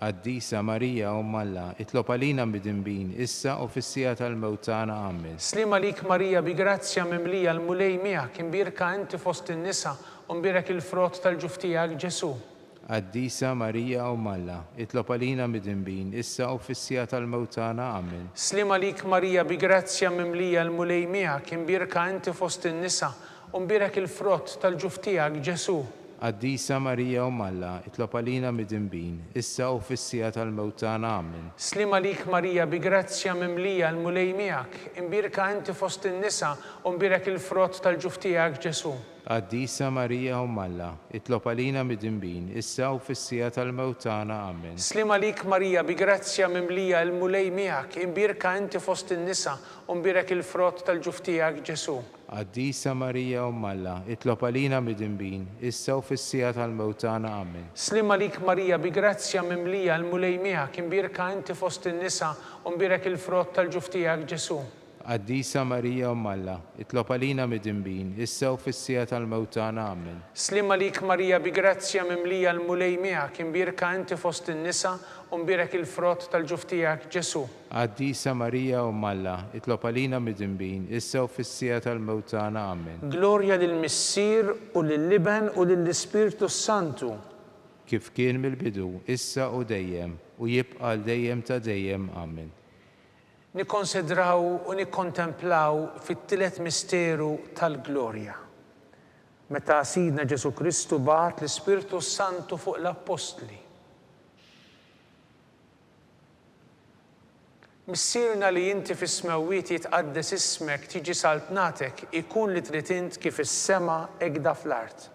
Speaker 4: Qaddisa Marija, Omm Alla, itlob għalina midinbin, issa u fis-siegħa tal-mewt tagħna. Ammen.
Speaker 3: Sliem għalik Marija bi grazzja mimlija l-Mulej miegħek, imbierka inti fost in-nisa, u mbierek il-frott tal-ġuf tiegħek, Ġesù.
Speaker 4: Qaddisa Marija Omm Alla, itlob għalina midinbin, issa u fis-siegħa tal-mewt tagħna. Ammen.
Speaker 3: Sliem għalik Marija bi grazzja mimlija l-Mulej miegħek, imbierka inti fost in-nisa, u mbierek il-frott tal-ġuf tiegħek, Ġesù.
Speaker 4: Qaddisa Marija Omm Alla, itlob għalina midinbin, issa u fis-siegħa tal-mewt tagħna. Ammen.
Speaker 3: Sliem għalik Marija bi grazzja mimlija l-Mulej miegħek, imbierka inti fost in-nisa, u mbierek il-frott tal-ġuf tiegħek, Ġesù.
Speaker 4: Qaddisa Marija Omm Alla, itlob għalina midinbin, issa u fis-siegħa tal-mewt tagħna. Ammen.
Speaker 3: Sliem għalik Marija bi grazzja mimlija il-Mulej miegħek, imbierka inti fost in-nisa, u mbierek il-frott tal-ġuf tiegħek Ġesù.
Speaker 4: Qaddisa Marija Omm Alla, itlob għalina midinbin, issa u fis-siegħa tal-mewt tagħna. Ammen.
Speaker 3: Sliem għalik Marija bi grazzja mimlija il-Mulej miegħek, imbierka inti fost in-nisa, u mbierek il-frott tal-ġuf tiegħek Ġesù.
Speaker 4: Qaddisa Marija Omm Alla, itlob għalina midinbin, issa u fis-siegħa tal-mewt tagħna. Ammen.
Speaker 3: Sliem għalik Marija bi grazzja mimlija l-Mulej miegħek, imbierka inti fost in-nisa, u mbierek il-frott tal-ġuf tiegħek, Ġesù.
Speaker 4: Qaddisa Marija Omm Alla, itlob għalina midinbin, issa u fis-siegħa tal-mewt tagħna. Ammen.
Speaker 3: Glorja lill-Missier u lill-Iben u lill-Ispirtu s-Santu.
Speaker 4: Kif kien mill-bidu, issa u dejjem, u jibqa' għal dejjem ta' dejjem. Ammen.
Speaker 3: Nikkonsidraw u nikkontemplaw fit-tielet misteru tal-glorja, meta Sidna Ġesù Kristu bagħat l-Ispirtu s-Santu fuq l-Appostli. Missierna li inti fis-smewwiet jitqaddes ismek, tiġi saltnatek, ikun li trid int kif fis-sema hekda fl-art.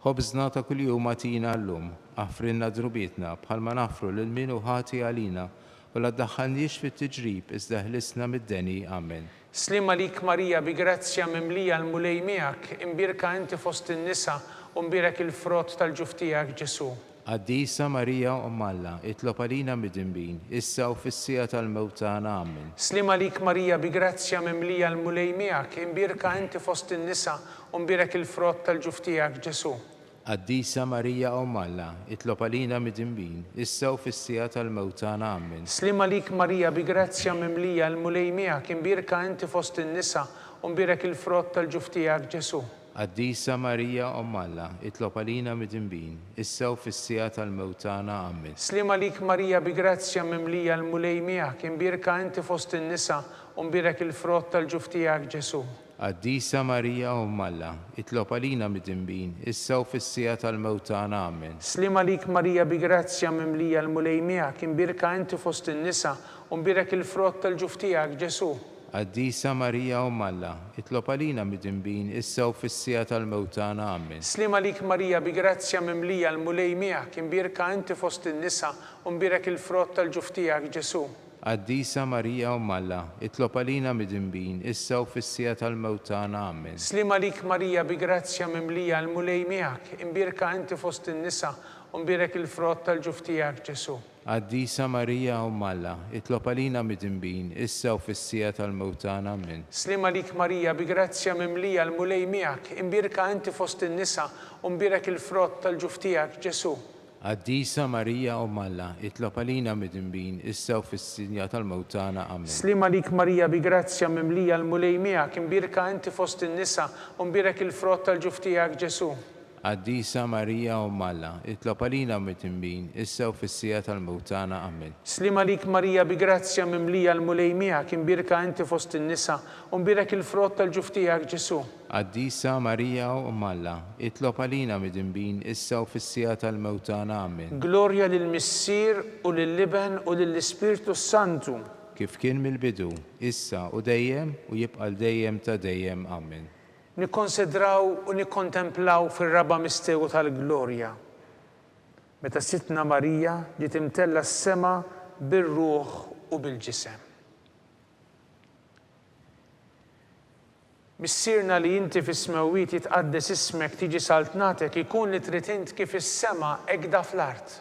Speaker 4: Ħobżna ta' kuljum agħtina llum. Aħfrilna dnubietna, bħalma naħfru lil min hu ħati għalina, u la ddaħħalniex fit-tiġrib, iżda eħlisna mid-deni. Amen.
Speaker 3: Sliem għalik Marija bi grazzja mimlija l-Mulej miegħek, imbierka inti fost in-nisa, u mbierek il-frott tal-ġuf tiegħek Ġesù.
Speaker 4: Qaddisa Marija Omm Alla, itlob għalina midinbin, issa u fis-siegħa tal-mewt tagħna. Amen.
Speaker 3: Sliem għalik Marija bi grazzja mimlija l-Mulej miegħek, imbierka inti fost in-nisa, u mbierek il-frott tal-ġuf tiegħek Ġesù.
Speaker 4: Qaddisa Marija Omm Alla, itlob għalina midinbin, issa u fis-siegħa tal-mewt tagħna. Amen.
Speaker 3: Sliem għalik Marija bi grazzja mimlija l-Mulej miegħek, imbierka inti fost in-nisa, u mbierek il-frott tal-ġuf tiegħek Ġesù.
Speaker 4: Qaddisa Marija Omm Alla, itlob għalina midinbin, issa u fis-siegħa tal-mewt tagħna. Amen.
Speaker 3: Sliem għalik Marija bi grazzja mimlija l-Mulej miegħek, imbierka inti fost in-nisa, u mbierek il-frott tal-ġuf tiegħek Ġesù.
Speaker 4: Qaddisa Marija Omm Alla, itlob għalina midinbin, issa u fis-siegħa tal-mewt tagħna. Amen.
Speaker 3: Sliem għalik Marija bi grazzja mimlija l-Mulej miegħek, imbierka inti fost in-nisa, u mbierek il-frott tal-ġuf tiegħek, Ġesù.
Speaker 4: Qaddisa Marija Omm Alla, itlob għalina midinbin, issa u fis-siegħa tal-mewt tagħna. Amen.
Speaker 3: Sliem għalik Marija bi grazzja mimlija l-Mulej miegħek, imbierka inti fost in-nisa, u mbierek il-frott tal-ġuf tiegħek, Ġesù.
Speaker 4: Qaddisa Marija Omm Alla, itlob għalina midinbin, issa u fis-siegħa tal-mewt tagħna. Ammen.
Speaker 3: Sliem għalik Marija bi grazzja mimlija l-Mulej miegħek, imbierka inti fost in-nisa, u mbierek il-frott tal-ġuf tiegħek Ġesù.
Speaker 4: Qaddisa Marija Omm Alla, itlob għalina midinbin, issa u fis-siegħa tal-mewt tagħna. Ammen.
Speaker 3: Sliem għalik Marija bi grazzja mimlija l-Mulej miegħek, imbierka inti fost in-nisa, u mbierek il-frott tal-ġuf tiegħek Ġesù.
Speaker 4: Qaddisa Marija Omm Alla, itlob għalina midinbin, issa u fis-siegħa tal-mewt tagħna. Ammen.
Speaker 3: Sliem għalik Marija bi grazzja mimlija l-Mulej miegħek, imbierka inti fost in-nisa, u mbierek il-frott tal-ġuf tiegħek Ġesù.
Speaker 4: Qaddisa Marija Omm Alla, itlob għalina midinbin, issa u fis-siegħa tal-mewt tagħna. Ammen.
Speaker 3: Sliem għalik Marija bi grazzja mimlija l-Mulej miegħek, imbierka inti fost in-nisa, u mbierek il-frott tal-ġuf tiegħek Ġesù.
Speaker 4: Qaddisa Marija Omm Alla, itlob għalina midinbin, issa u fis-siegħa tal-mewt tagħna. Ammen.
Speaker 3: Glorja lill-Missier u lill-Iben u lill-Ispirtu s-Santu.
Speaker 4: Kif kien mill-bidu, issa u dejjem, u jibqa' 'l dejjem ta' dejjem. Amen.
Speaker 3: Nikkonsidraw u nikkontemplaw fir-raba' misteru tal-glorja, meta Sidtna Marija ġiet imtellgħa s-sema bir-ruħ u bil-ġisem. Missierna li inti fis-smewwiet jitqaddes ismek tiġi saltnatek ikun li trid int kif is-sema hekda fl-art.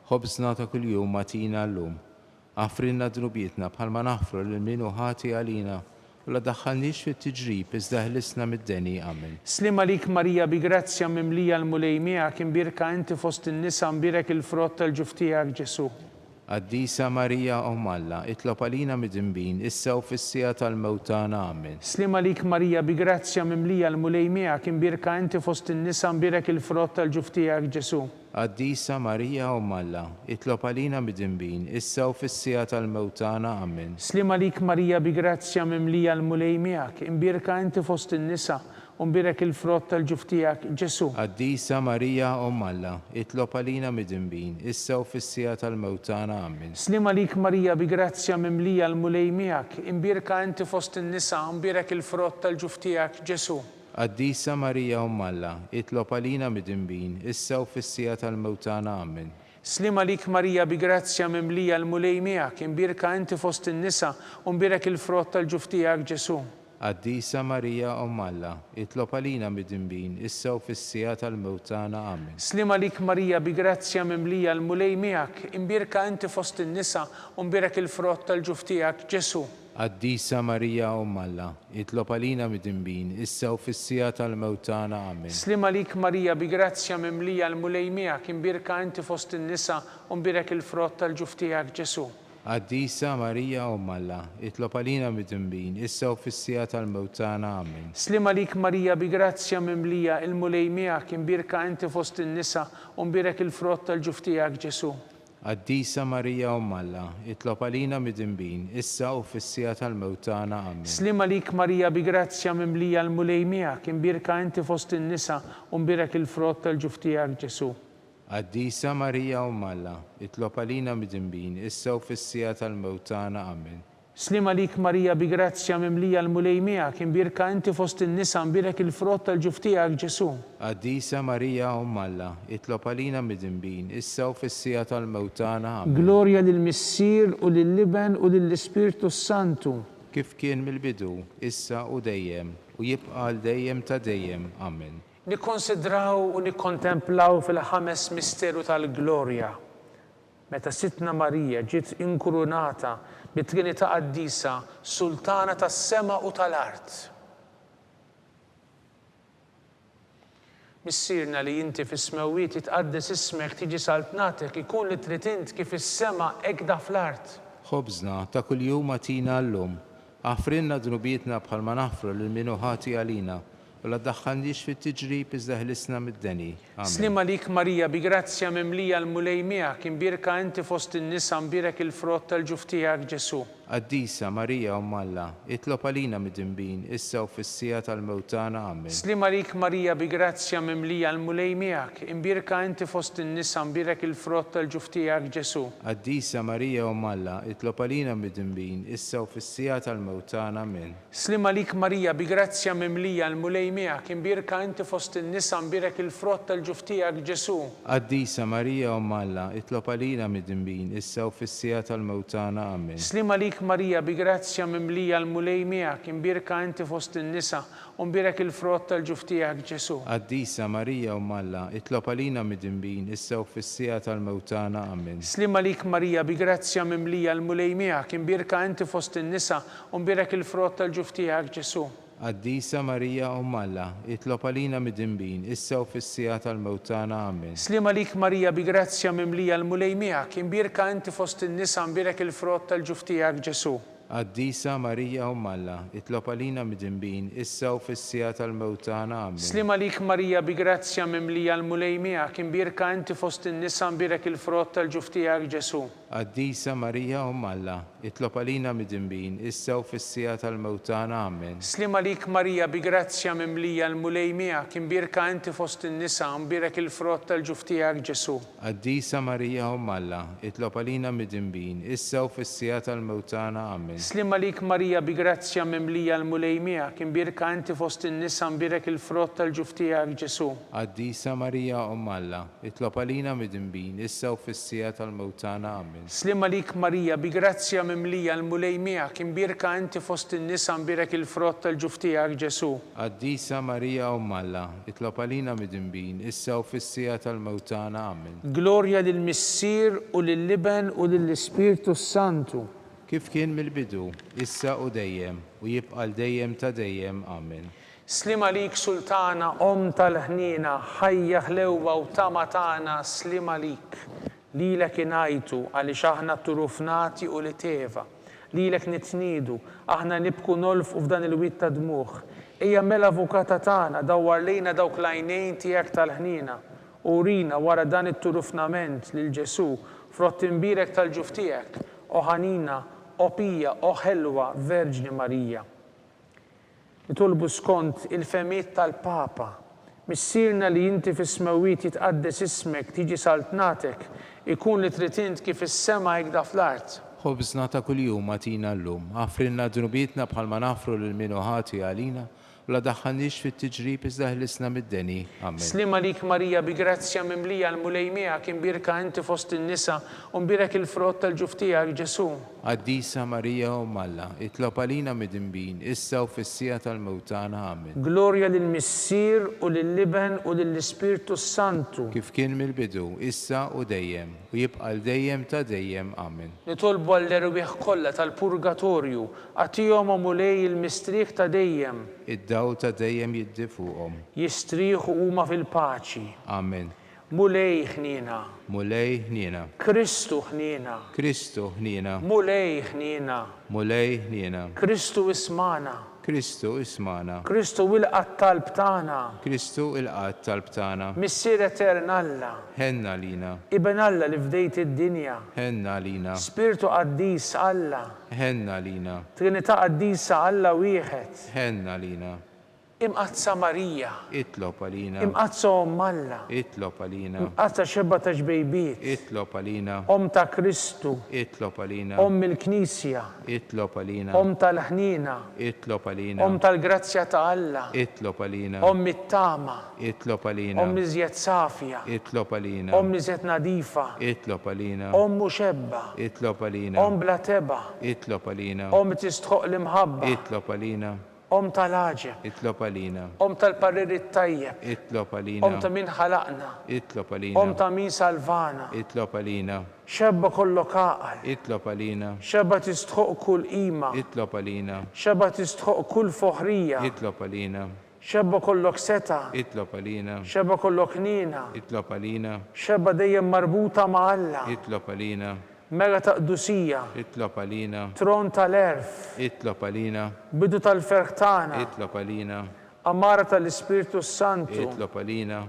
Speaker 4: Ħobżna ta' kuljum agħtina llum. Aħfrilna dnubietna bħalma naħfru lil min hu ħati għalina, u la ddaħħalniex fit-tiġrib iżda eħlisna mid-deni. Amen.
Speaker 3: Sliem għalik Marija bi grazzja mimlija l-Mulej miegħek imbierka inti fost in-nisa mbierek il-frott tal-ġuf tiegħek Ġesù.
Speaker 4: Qaddisa Marija Omm Alla, itlob għalina midinbin, issa u fis-siegħa tal-mewt tagħna. Amen.
Speaker 3: Sliem għalik Marija bi grazzja mimlija l-Mulej miegħek imbierka inti fost in-nisa mbierek il-frott tal-ġuf tiegħek Ġesù.
Speaker 4: Qaddisa Marija Omm Alla, itlob għalina midinbin, issa u fis-siegħa tal-mewt tagħna. Amen.
Speaker 3: Sliem għalik Marija bi grazzja mimlija l-Mulej miegħek imbierka inti fost in-nisa U mbierek il-frott tal-ġuf tiegħek, Ġesù.
Speaker 4: Qaddisa Marija, Omm Alla, itlob għalina midinbin, issa u fis-siegħa tal-mewt tagħna. Ammen.
Speaker 3: Sliem għalik Marija bi grazzja mimlija l-Mulej miegħek, imbierka inti fost in-nisa u mbierek il-frott tal-ġuf tiegħek, Ġesù.
Speaker 4: Qaddisa Marija, Omm Alla, itlob għalina midinbin, issa u fis-siegħa tal-mewt tagħna. Ammen.
Speaker 3: Sliem għalik Marija bi grazzja mimlija l-Mulej miegħek, imbierka inti fost in-nisa u mbierek il-frott tal-ġuf tiegħek, Ġesù.
Speaker 4: Qaddisa Marija Omm Alla, itlob għalina midinbin, issa u fis-siegħa tal-mewt tagħna. Amen.
Speaker 3: Sliem għalik Marija bi grazzja mimlija l-Mulej miegħek, imbierka inti fost in-nisa u mbierek il-frott tal-ġuf tiegħek, Ġesù.
Speaker 4: Qaddisa Marija Omm Alla, itlob għalina midinbin, issa u fis-siegħa tal-mewt tagħna. Amen.
Speaker 3: Sliem għalik Marija bi grazzja mimlija l-Mulej miegħek, imbierka inti fost in-nisa u mbierek il-frott tal-ġuf tiegħek, Ġesù.
Speaker 4: Qaddisa Marija Omm Alla, itlob għalina midinbin, issa u fis-siegħa tal-mewt tagħna. Amen.
Speaker 3: Sliem għalik Marija bi grazzja mimlija, il-Mulej miegħek, imbierka inti fost in-nisa, u mbierek il-frott tal-ġuf tiegħek Ġesù.
Speaker 4: Qaddisa Marija Omm Alla, itlob għalina midinbin, issa u fis-siegħa tal-mewt tagħna. Amen.
Speaker 3: Sliem għalik Marija bi grazzja mimlija l-Mulej miegħek, imbierka inti fost in-nisa, u mbierek il-frott tal-ġuf tiegħek Ġesù.
Speaker 4: Qaddisa Marija Omm Alla, itlob għalina midinbin, issa u fis-siegħa tal-mewt tagħna. Amen.
Speaker 3: Sliem għalik Marija bi grazzja mimlija l-Mulej miegħek, imbierka inti fost in-nisa mbierek il-frott tal-ġuf tiegħek Ġesù.
Speaker 4: Qaddisa Marija Omm Alla, itlob għalina midinbin, issa u fis-siegħa tal-mewt tagħna. Amen.
Speaker 3: Glorja lill-Missier u lill-Iben u lill-Ispirtu s-Santu.
Speaker 4: Kif kien mill-bidu, issa u dejjem, u jibqa' għal dejjem ta' dejjem. Amen.
Speaker 3: Nikkonsidraw u nikkontemplaw fil-ħames misteru tal-glorja, meta Sidtna Marija ġiet inkurunata bit-Trinità Qaddisa, Sultana tas-sema u tal-art. Missierna li inti fis-smewwiet jitqaddes ismek tiġi saltnatek ikun li trid int kif fis-sema hekk da fl-art.
Speaker 4: Ħobżna ta' kuljum agħtina llum. Aħfrilna dnubietna bħalma naħfru lil min hu ħati għalina, U la ddaħħalniex fit-tiġrib iżda ħlisna mid-deni. Amen.
Speaker 3: Sliem għalik Marija bi grazzja mimlija l-Mulej miegħek, imbierka inti fost in-nisa mbierek il-frott tal-ġuf tiegħek Ġesù.
Speaker 4: Qaddisa Marija Omm Alla, itlob għalina midinbin, issa u fis-siegħa tal-mewt tagħna. Amen.
Speaker 3: Sliem għalik Marija bi grazzja mimlija l-Mulej miegħek, imbierka inti fost in-nisa mbierek il-frott tal-ġuf tiegħek Ġesù.
Speaker 4: Qaddisa Marija Omm Alla, itlob għalina midinbin, issa u fis-siegħa tal-mewt tagħna. Amen.
Speaker 3: Sliem għalik Marija bi grazzja mimlija l-Mulej miegħek imbierka inti fost in-nisa mbierek il-frott tal-ġuf tiegħek Ġesù.
Speaker 4: Qaddisa Marija Omm Alla, itlob għalina midinbin, issa u fis-siegħa tal-mewt tagħna. Amen.
Speaker 3: Sliem għalik Marija bi grazzja mimlija l-Mulej miegħek imbierka inti fost in-nisa u mbierek il-frott tal-ġuf tiegħek Ġesù.
Speaker 4: Qaddisa Marija Omm Alla, itlob għalina midinbin, issa u fis-siegħa tal-mewt tagħna. Amen.
Speaker 3: Sliem għalik Marija bi grazzja mimlija l-Mulej miegħek imbierka inti fost in-nisa U mbierek il-frott tal-ġuf tiegħek, Ġesù.
Speaker 4: Qaddisa Marija Omm Alla, itlob għalina midinbin, issa u fis-siegħa tal-mewt tagħna. Amen.
Speaker 3: Sliem għalik Marija bi grazzja mimlija l-Mulej miegħek, imbierka inti fost in-nisa mbierek il-frott tal-ġuf tiegħek Ġesù.
Speaker 4: Qaddisa Marija Omm Alla, itlob għalina midinbin, issa u fis-siegħa tal-mewt tagħna. Ammen.
Speaker 3: Sliem għalik Marija bi grazzja mimlija l-Mulej miegħek, imbierka inti fost in-nisa mbierek il-frott tal-ġuf tiegħek Ġesù.
Speaker 4: Qaddisa Marija Omm Alla, itlob għalina midinbin, issa u fis-siegħa tal-mewt tagħna. Ammen.
Speaker 3: Sliem għalik Marija bi grazzja mimlija l-Mulej miegħek, imbierka inti fost in-nisa, mbierek il-frott tal-ġuf tiegħek Ġesù.
Speaker 4: Qaddisa Marija Omm Alla, itlob għalina midinbin, issa u fis-siegħa tal-mewt tagħna. Ammen.
Speaker 3: Sliem għalik Marija bi grazzja mimlija l-Mulej miegħek, imbierka inti fost in-nisa mbierek il-frott tal-ġuf tiegħek Ġesù.
Speaker 4: Qaddisa Marija Omm Alla, itlob għalina midinbin, issa u fis-siegħa tal-mewt tagħna. Ammen.
Speaker 3: Sliem għalik Marija bi grazzja mimlija l-Mulej miegħek, imbierka inti fost in-nisa mbierek il-frott tal-ġuf tiegħek Ġesù.
Speaker 4: Qaddisa Marija Omm Alla, itlob għalina midinbin, issa u fis-siegħa tal-mewt tagħna. Ammen.
Speaker 3: Glorja lill-Missier u lill-Iben u lill-Ispirtu s-Santu.
Speaker 4: Kif kien mill-bidu, issa u dejjem, u jibqa' għal dejjem ta' dejjem. Ammen.
Speaker 3: Sliem għalik Sultana, Omm tal-ħniena, ħajja, ħlewwa u tama tagħna, sliem għalik. Lilek ingħajtu, għaliex aħna tturufnati u l-iteva. Lilek nitniedu, aħna nibku nolfqu f'dan il-wied ta' dmugħ. Ejja mela Avukata tagħna, dawwar lejna dawk l-għajnejn tiegħek tal-ħniena, u urina wara dan it-turufnament lil Ġesù, frott imbierek tal-ġuf tiegħek, o ħanina, o pija, o ħelwa Verġni Marija. Nitolbu skont il-fehmiet tal-Papa. Missierna li inti fis-smewwiet jitqaddes ismek, tiġi saltnatek, ikun li trid int kif fis-sema hekda fl-art.
Speaker 4: Ħobżna ta' kuljum agħtina llum. Aħfrilna dnubietna bħalma naħfru lil min hu ħati għalina, u la daħħalniex fit-tiġrib iżda ħlisna mid-deni. Amen.
Speaker 3: Sliem għalik Marija bi grazzja mimlija l-Mulej miegħek imbierka inti fost in-nisa u mbierek il-frott tal-ġuf tiegħek Ġesù.
Speaker 4: Qaddisa Marija Omm Alla, itlob għalina midinbin, issa u fis-siegħa tal-mewt tagħna. Amen.
Speaker 3: Glorja lill-Missier u lill-Iben u lill-Ispirtu s-Santu.
Speaker 4: Kif kien mill-bidu, issa u dejjem, u jibqa' għal dejjem ta' dejjem. Amen.
Speaker 3: Nitolbu għall-erwieħ kollha tal-purgatorju, agħtihom, o Mulej, il-mistrieħ ta' dejjem.
Speaker 4: Id-dawl ta' dejjem jiddi fuqhom.
Speaker 3: Jistrieħu huma fil-paċi.
Speaker 4: Amen.
Speaker 3: Mulej ħniena.
Speaker 4: Mulej ħniena.
Speaker 3: Kristu ħniena.
Speaker 4: Kristu ħniena.
Speaker 3: Mulej ħniena.
Speaker 4: Mulej ħniena.
Speaker 3: Kristu ismagħna.
Speaker 4: Kristu ismagħna.
Speaker 3: Kristu ilqa' t-talb tagħna.
Speaker 4: Kristu ilqa' t-talb tagħna.
Speaker 3: Missier etern Alla.
Speaker 4: Ħenn għalina.
Speaker 3: Iben Alla li fdejt id-dinja.
Speaker 4: Ħenn għalina.
Speaker 3: Spirtu qaddis Alla.
Speaker 4: Ħenn għalina.
Speaker 3: Trinità qaddisa Alla wieħed.
Speaker 4: Ħenn għalina.
Speaker 3: Imqaddsa Marija.
Speaker 4: Itlob għalina.
Speaker 3: Imqaddsa Omm Alla.
Speaker 4: Itlob għalina.
Speaker 3: Imqaddsa Xebba ta' Ġbejbiet.
Speaker 4: Itlob għalina.
Speaker 3: Omm ta' Kristu.
Speaker 4: Itlob għalina.
Speaker 3: Omm il-Knisja.
Speaker 4: Itlob għalina.
Speaker 3: Omm tal-ħniena.
Speaker 4: Itlob għalina.
Speaker 3: Omm tal-grazzja ta' Alla.
Speaker 4: Itlob għalina.
Speaker 3: Omm it-tama.
Speaker 4: Itlob għalina.
Speaker 3: Omm l-iżjed safja.
Speaker 4: Itlob għalina.
Speaker 3: Omm l-iżjed nadifa.
Speaker 4: Itlob għalina.
Speaker 3: Omm u xebba.
Speaker 4: Itlob għalina.
Speaker 3: Omm bla tebgħa.
Speaker 4: Itlob għalina.
Speaker 3: Omm li tistħoqq l-imħabba.
Speaker 4: Itlob għalina.
Speaker 3: Omm tal-għaġeb.
Speaker 4: Itlob għalina.
Speaker 3: Omm tal-parir it-tajjeb.
Speaker 4: Itlob għalina.
Speaker 3: Omm ta' min ħalaqna.
Speaker 4: Itlob għalina.
Speaker 3: Omm ta' min salvana.
Speaker 4: Itlob għalina.
Speaker 3: Xebba kollok għaqal.
Speaker 4: Itlob għalina.
Speaker 3: Xebba tistħoqq kull qima.
Speaker 4: Itlob għalina.
Speaker 3: Xebba tistħoqq kull foħrija.
Speaker 4: Itlob għalina.
Speaker 3: Xebba kollok setgħa.
Speaker 4: Itlob għalina.
Speaker 3: Xebba kollok ħniena.
Speaker 4: Itlob għalina.
Speaker 3: Xebba dejjem marbuta ma' Alla.
Speaker 4: Itlob għalina.
Speaker 3: Mera ta' qdusija.
Speaker 4: Itlob għalina.
Speaker 3: Tron tal-għerf.
Speaker 4: Itlob għalina.
Speaker 3: Bidu tal-ferħ tagħna.
Speaker 4: Itlob għalina.
Speaker 3: Għamara tal-Ispirtu s-Santu.
Speaker 4: Itlob għalina.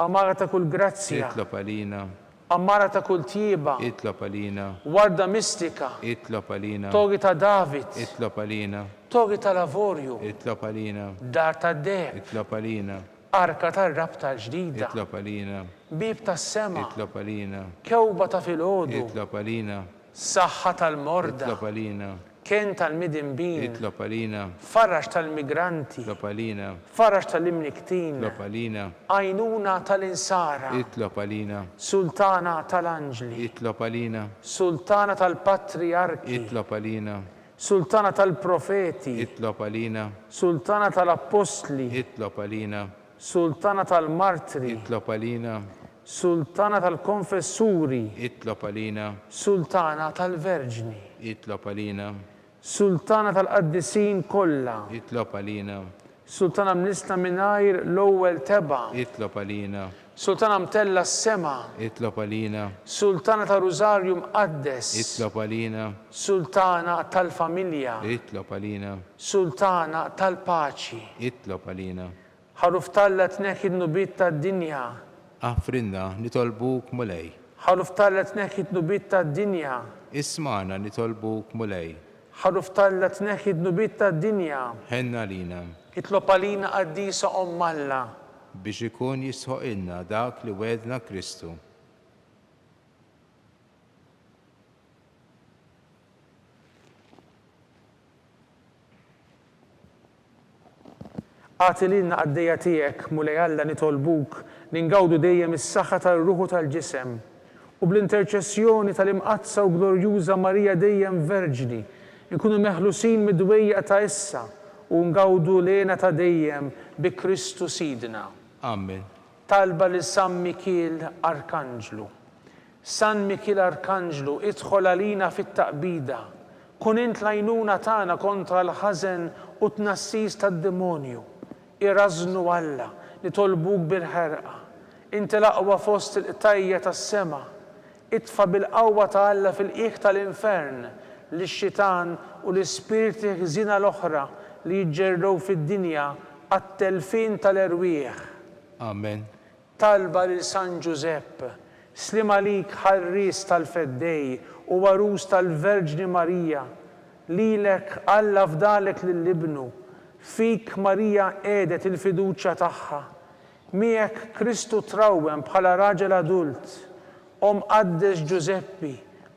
Speaker 3: Għamara ta' kull grazzja.
Speaker 4: Itlob għalina.
Speaker 3: Għamara ta' kull tjieba.
Speaker 4: Itlob għalina.
Speaker 3: Warda mistika.
Speaker 4: Itlob għalina.
Speaker 3: Torri ta' David.
Speaker 4: Itlob għalina.
Speaker 3: Torri tal-avorju.
Speaker 4: Itlob għalina.
Speaker 3: Dar tad-deheb.
Speaker 4: Itlob għalina.
Speaker 3: Arka tar-rabta l-ġdida.
Speaker 4: Itlob għalina.
Speaker 3: Bieb tas-sema.
Speaker 4: Itlob għalina.
Speaker 3: Kewba ta' filgħodu.
Speaker 4: Itlob għalina.
Speaker 3: Saħħa tal-morda.
Speaker 4: Itlob għalina.
Speaker 3: Kenn tal-midinbin.
Speaker 4: Itlob għalina.
Speaker 3: Faraġ tal-migranti.
Speaker 4: Itlob għalina.
Speaker 3: Faraġ tal-imnikktin.
Speaker 4: Itlob għalina.
Speaker 3: Għajnuna tal-insara.
Speaker 4: Itlob għalina.
Speaker 3: Sultana tal-anġli.
Speaker 4: Itlob għalina.
Speaker 3: Sultana tal-patrijarki.
Speaker 4: Itlob għalina.
Speaker 3: Sultana tal-profeti.
Speaker 4: Itlob għalina.
Speaker 3: Sultana tal-appostli.
Speaker 4: Itlob għalina.
Speaker 3: Sultana tal-martri.
Speaker 4: Itlob għalina.
Speaker 3: Sultana tal-konfessuri.
Speaker 4: Itlob għalina.
Speaker 3: Sultana tal-verġni.
Speaker 4: Itlob għalina.
Speaker 3: Sultana tal-qaddisin kollha.
Speaker 4: Itlob għalina.
Speaker 3: Sultana mnissla mingħajr l-ewwel tebgħa.
Speaker 4: Itlob għalina.
Speaker 3: Sultana mtellgħa s-sema.
Speaker 4: Itlob għalina.
Speaker 3: Sultana tar-Rużarju Mqaddes.
Speaker 4: Itlob għalina.
Speaker 3: Sultana tal-familja.
Speaker 4: Itlob għalina.
Speaker 3: Sultana tal-paċi.
Speaker 4: Itlob għalina.
Speaker 3: Ħaruf t'Alla tneħħi d-dnubiet tad-dinja.
Speaker 4: Aħfrilna, nitolbuk, Mulej.
Speaker 3: Ħaruf t'Alla tneħħi d-dnubiet tad-dinja.
Speaker 4: Ismagħna, nitolbuk, Mulej.
Speaker 3: Ħaruf t'Alla tneħħi d-dnubiet tad-dinja.
Speaker 4: Ħenn għalina.
Speaker 3: Itlob għalina Qaddisa Omm Alla.
Speaker 4: Biex ikun jistħoqilna dak li wegħdna Kristu.
Speaker 3: Agħti lilna qaddejja tiegħek, Mulej Alla, nitolbuk li ngawdu dejjem is-saħħa tar-ruħ u tal-ġisem, u bl-interċessjoni tal-Imqaddsa u Glorjuża Marija dejjem Verġni, inkunu meħlusin mid-dwejjaq ta' issa u ngawdu l-hena ta' dejjem bi Kristu Sidna.
Speaker 4: Amen.
Speaker 3: Talba lil San Mikiel Arkanġlu. San Mikiel Arkanġlu, idħol għalina fit-taqbida. Kun int l-għajnuna tagħna kontra l-ħażen u t-tnassis tad-demonju. Irażżnu Alla, nitolbuk bil-ħerqa. Inti l-aqwa fost il-qtajja' tas-sema. Itfa' bil-qawwa ta' Alla fil-qiegħ tal-infern lix-xitan u l-ispirti ħżiena l-oħra li jiġġerrew fid-dinja għat-telfien tal-erwieħ.
Speaker 4: Amen.
Speaker 3: Talba lil San Ġużepp. Sliem għalik ħarries tal-Feddej u għarus tal-Verġni Marija. Lilek Alla fdalek lil Ibnu. Fik Marija qiegħdet il-fiduċja tagħha. Miegħek Kristu trawwem bħala raġel adult. O Mqaddes Ġużeppi,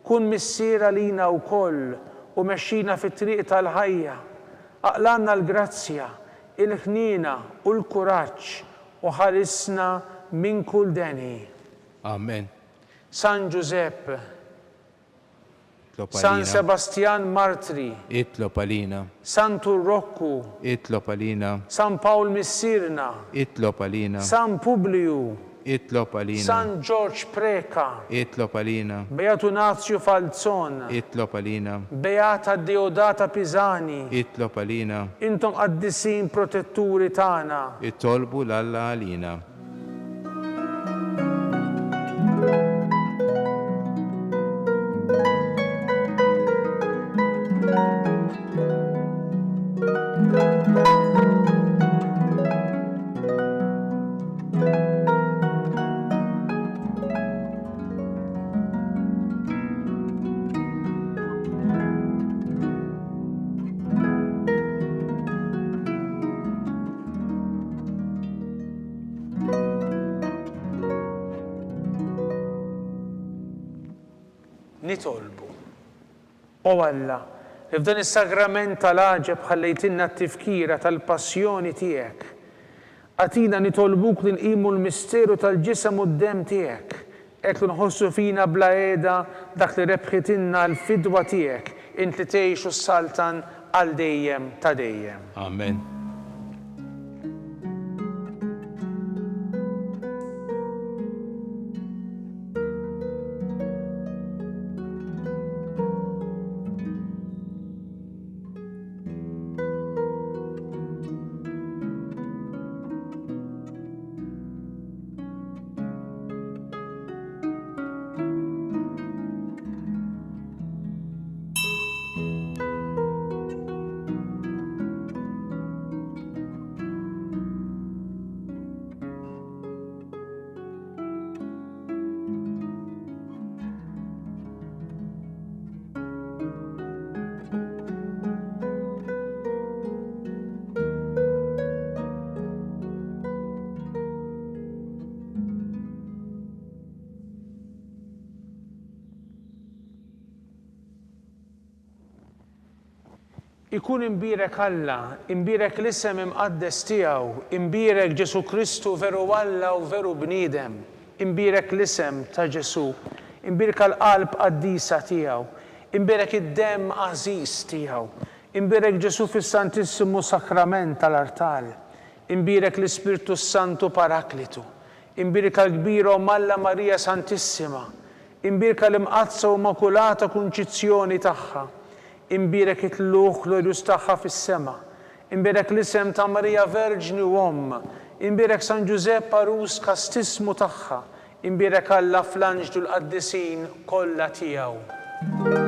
Speaker 3: kun missier għalina wkoll u mexxina fit-triq tal-ħajja. Aqlgħalna l-grazzja, il-ħniena u l-kuraġġ u ħarisna minn kull deni.
Speaker 4: Amen.
Speaker 3: San Ġużepp.
Speaker 4: Itlob
Speaker 3: San
Speaker 4: għalina.
Speaker 3: Sebastjan Martri.
Speaker 4: Itlob għalina.
Speaker 3: Santu Rokku.
Speaker 4: Itlob għalina.
Speaker 3: San Pawl Missierna.
Speaker 4: Itlob għalina.
Speaker 3: San Publiju.
Speaker 4: Itlob għalina.
Speaker 3: San Ġorġ Preca.
Speaker 4: Itlob għalina.
Speaker 3: Beatu Nazju Falzon.
Speaker 4: Itlob għalina.
Speaker 3: Beata Deodata Pisani.
Speaker 4: Itlob għalina.
Speaker 3: Intom qaddisin protetturi tagħna.
Speaker 4: Itolbu 'l Alla għalina.
Speaker 3: Nitolbu. O Alla, li f'dan is-sagrament tal-għaġeb ħallejtilna t-tifkira tal-passjoni tiegħek, agħtina nitolbuk li nqimu l-misteru tal-ġisem u d-demm tiegħek, hekk li nħossu fina bla heda dak li rebħitilna l-fidwa tiegħek, int li tgħix u ssaltan għal dejjem ta' dejjem.
Speaker 4: Amen.
Speaker 3: Ikun imbierek Alla, imbierek l-isem imqaddes tiegħu, imbierek Ġesù Kristu veru Alla u veru bniedem, imbierek l-isem ta' Ġesù, imbierka l-qalb qaddisa tiegħu, imbierek id-demm għażiż tiegħu, imbierek Ġesù fis-Santissimu Sakrament tal-artal, imbierek l-Ispirtu s-Santu Paraklitu, imbierka l-kbira Omm Alla Marija Santissima, Imbierka l-Imqaddsa u Immakulata Kunċizzjoni tagħha. Imbierek it-tlugħ glorjuż tagħha fis-sema. Imbierek l-isem ta' Marija Verġni u Omm. Imbierek San Ġużepp għarus kastissmu tagħha. Imbierek Alla fl-anġli u l-qaddisin kollha tiegħu.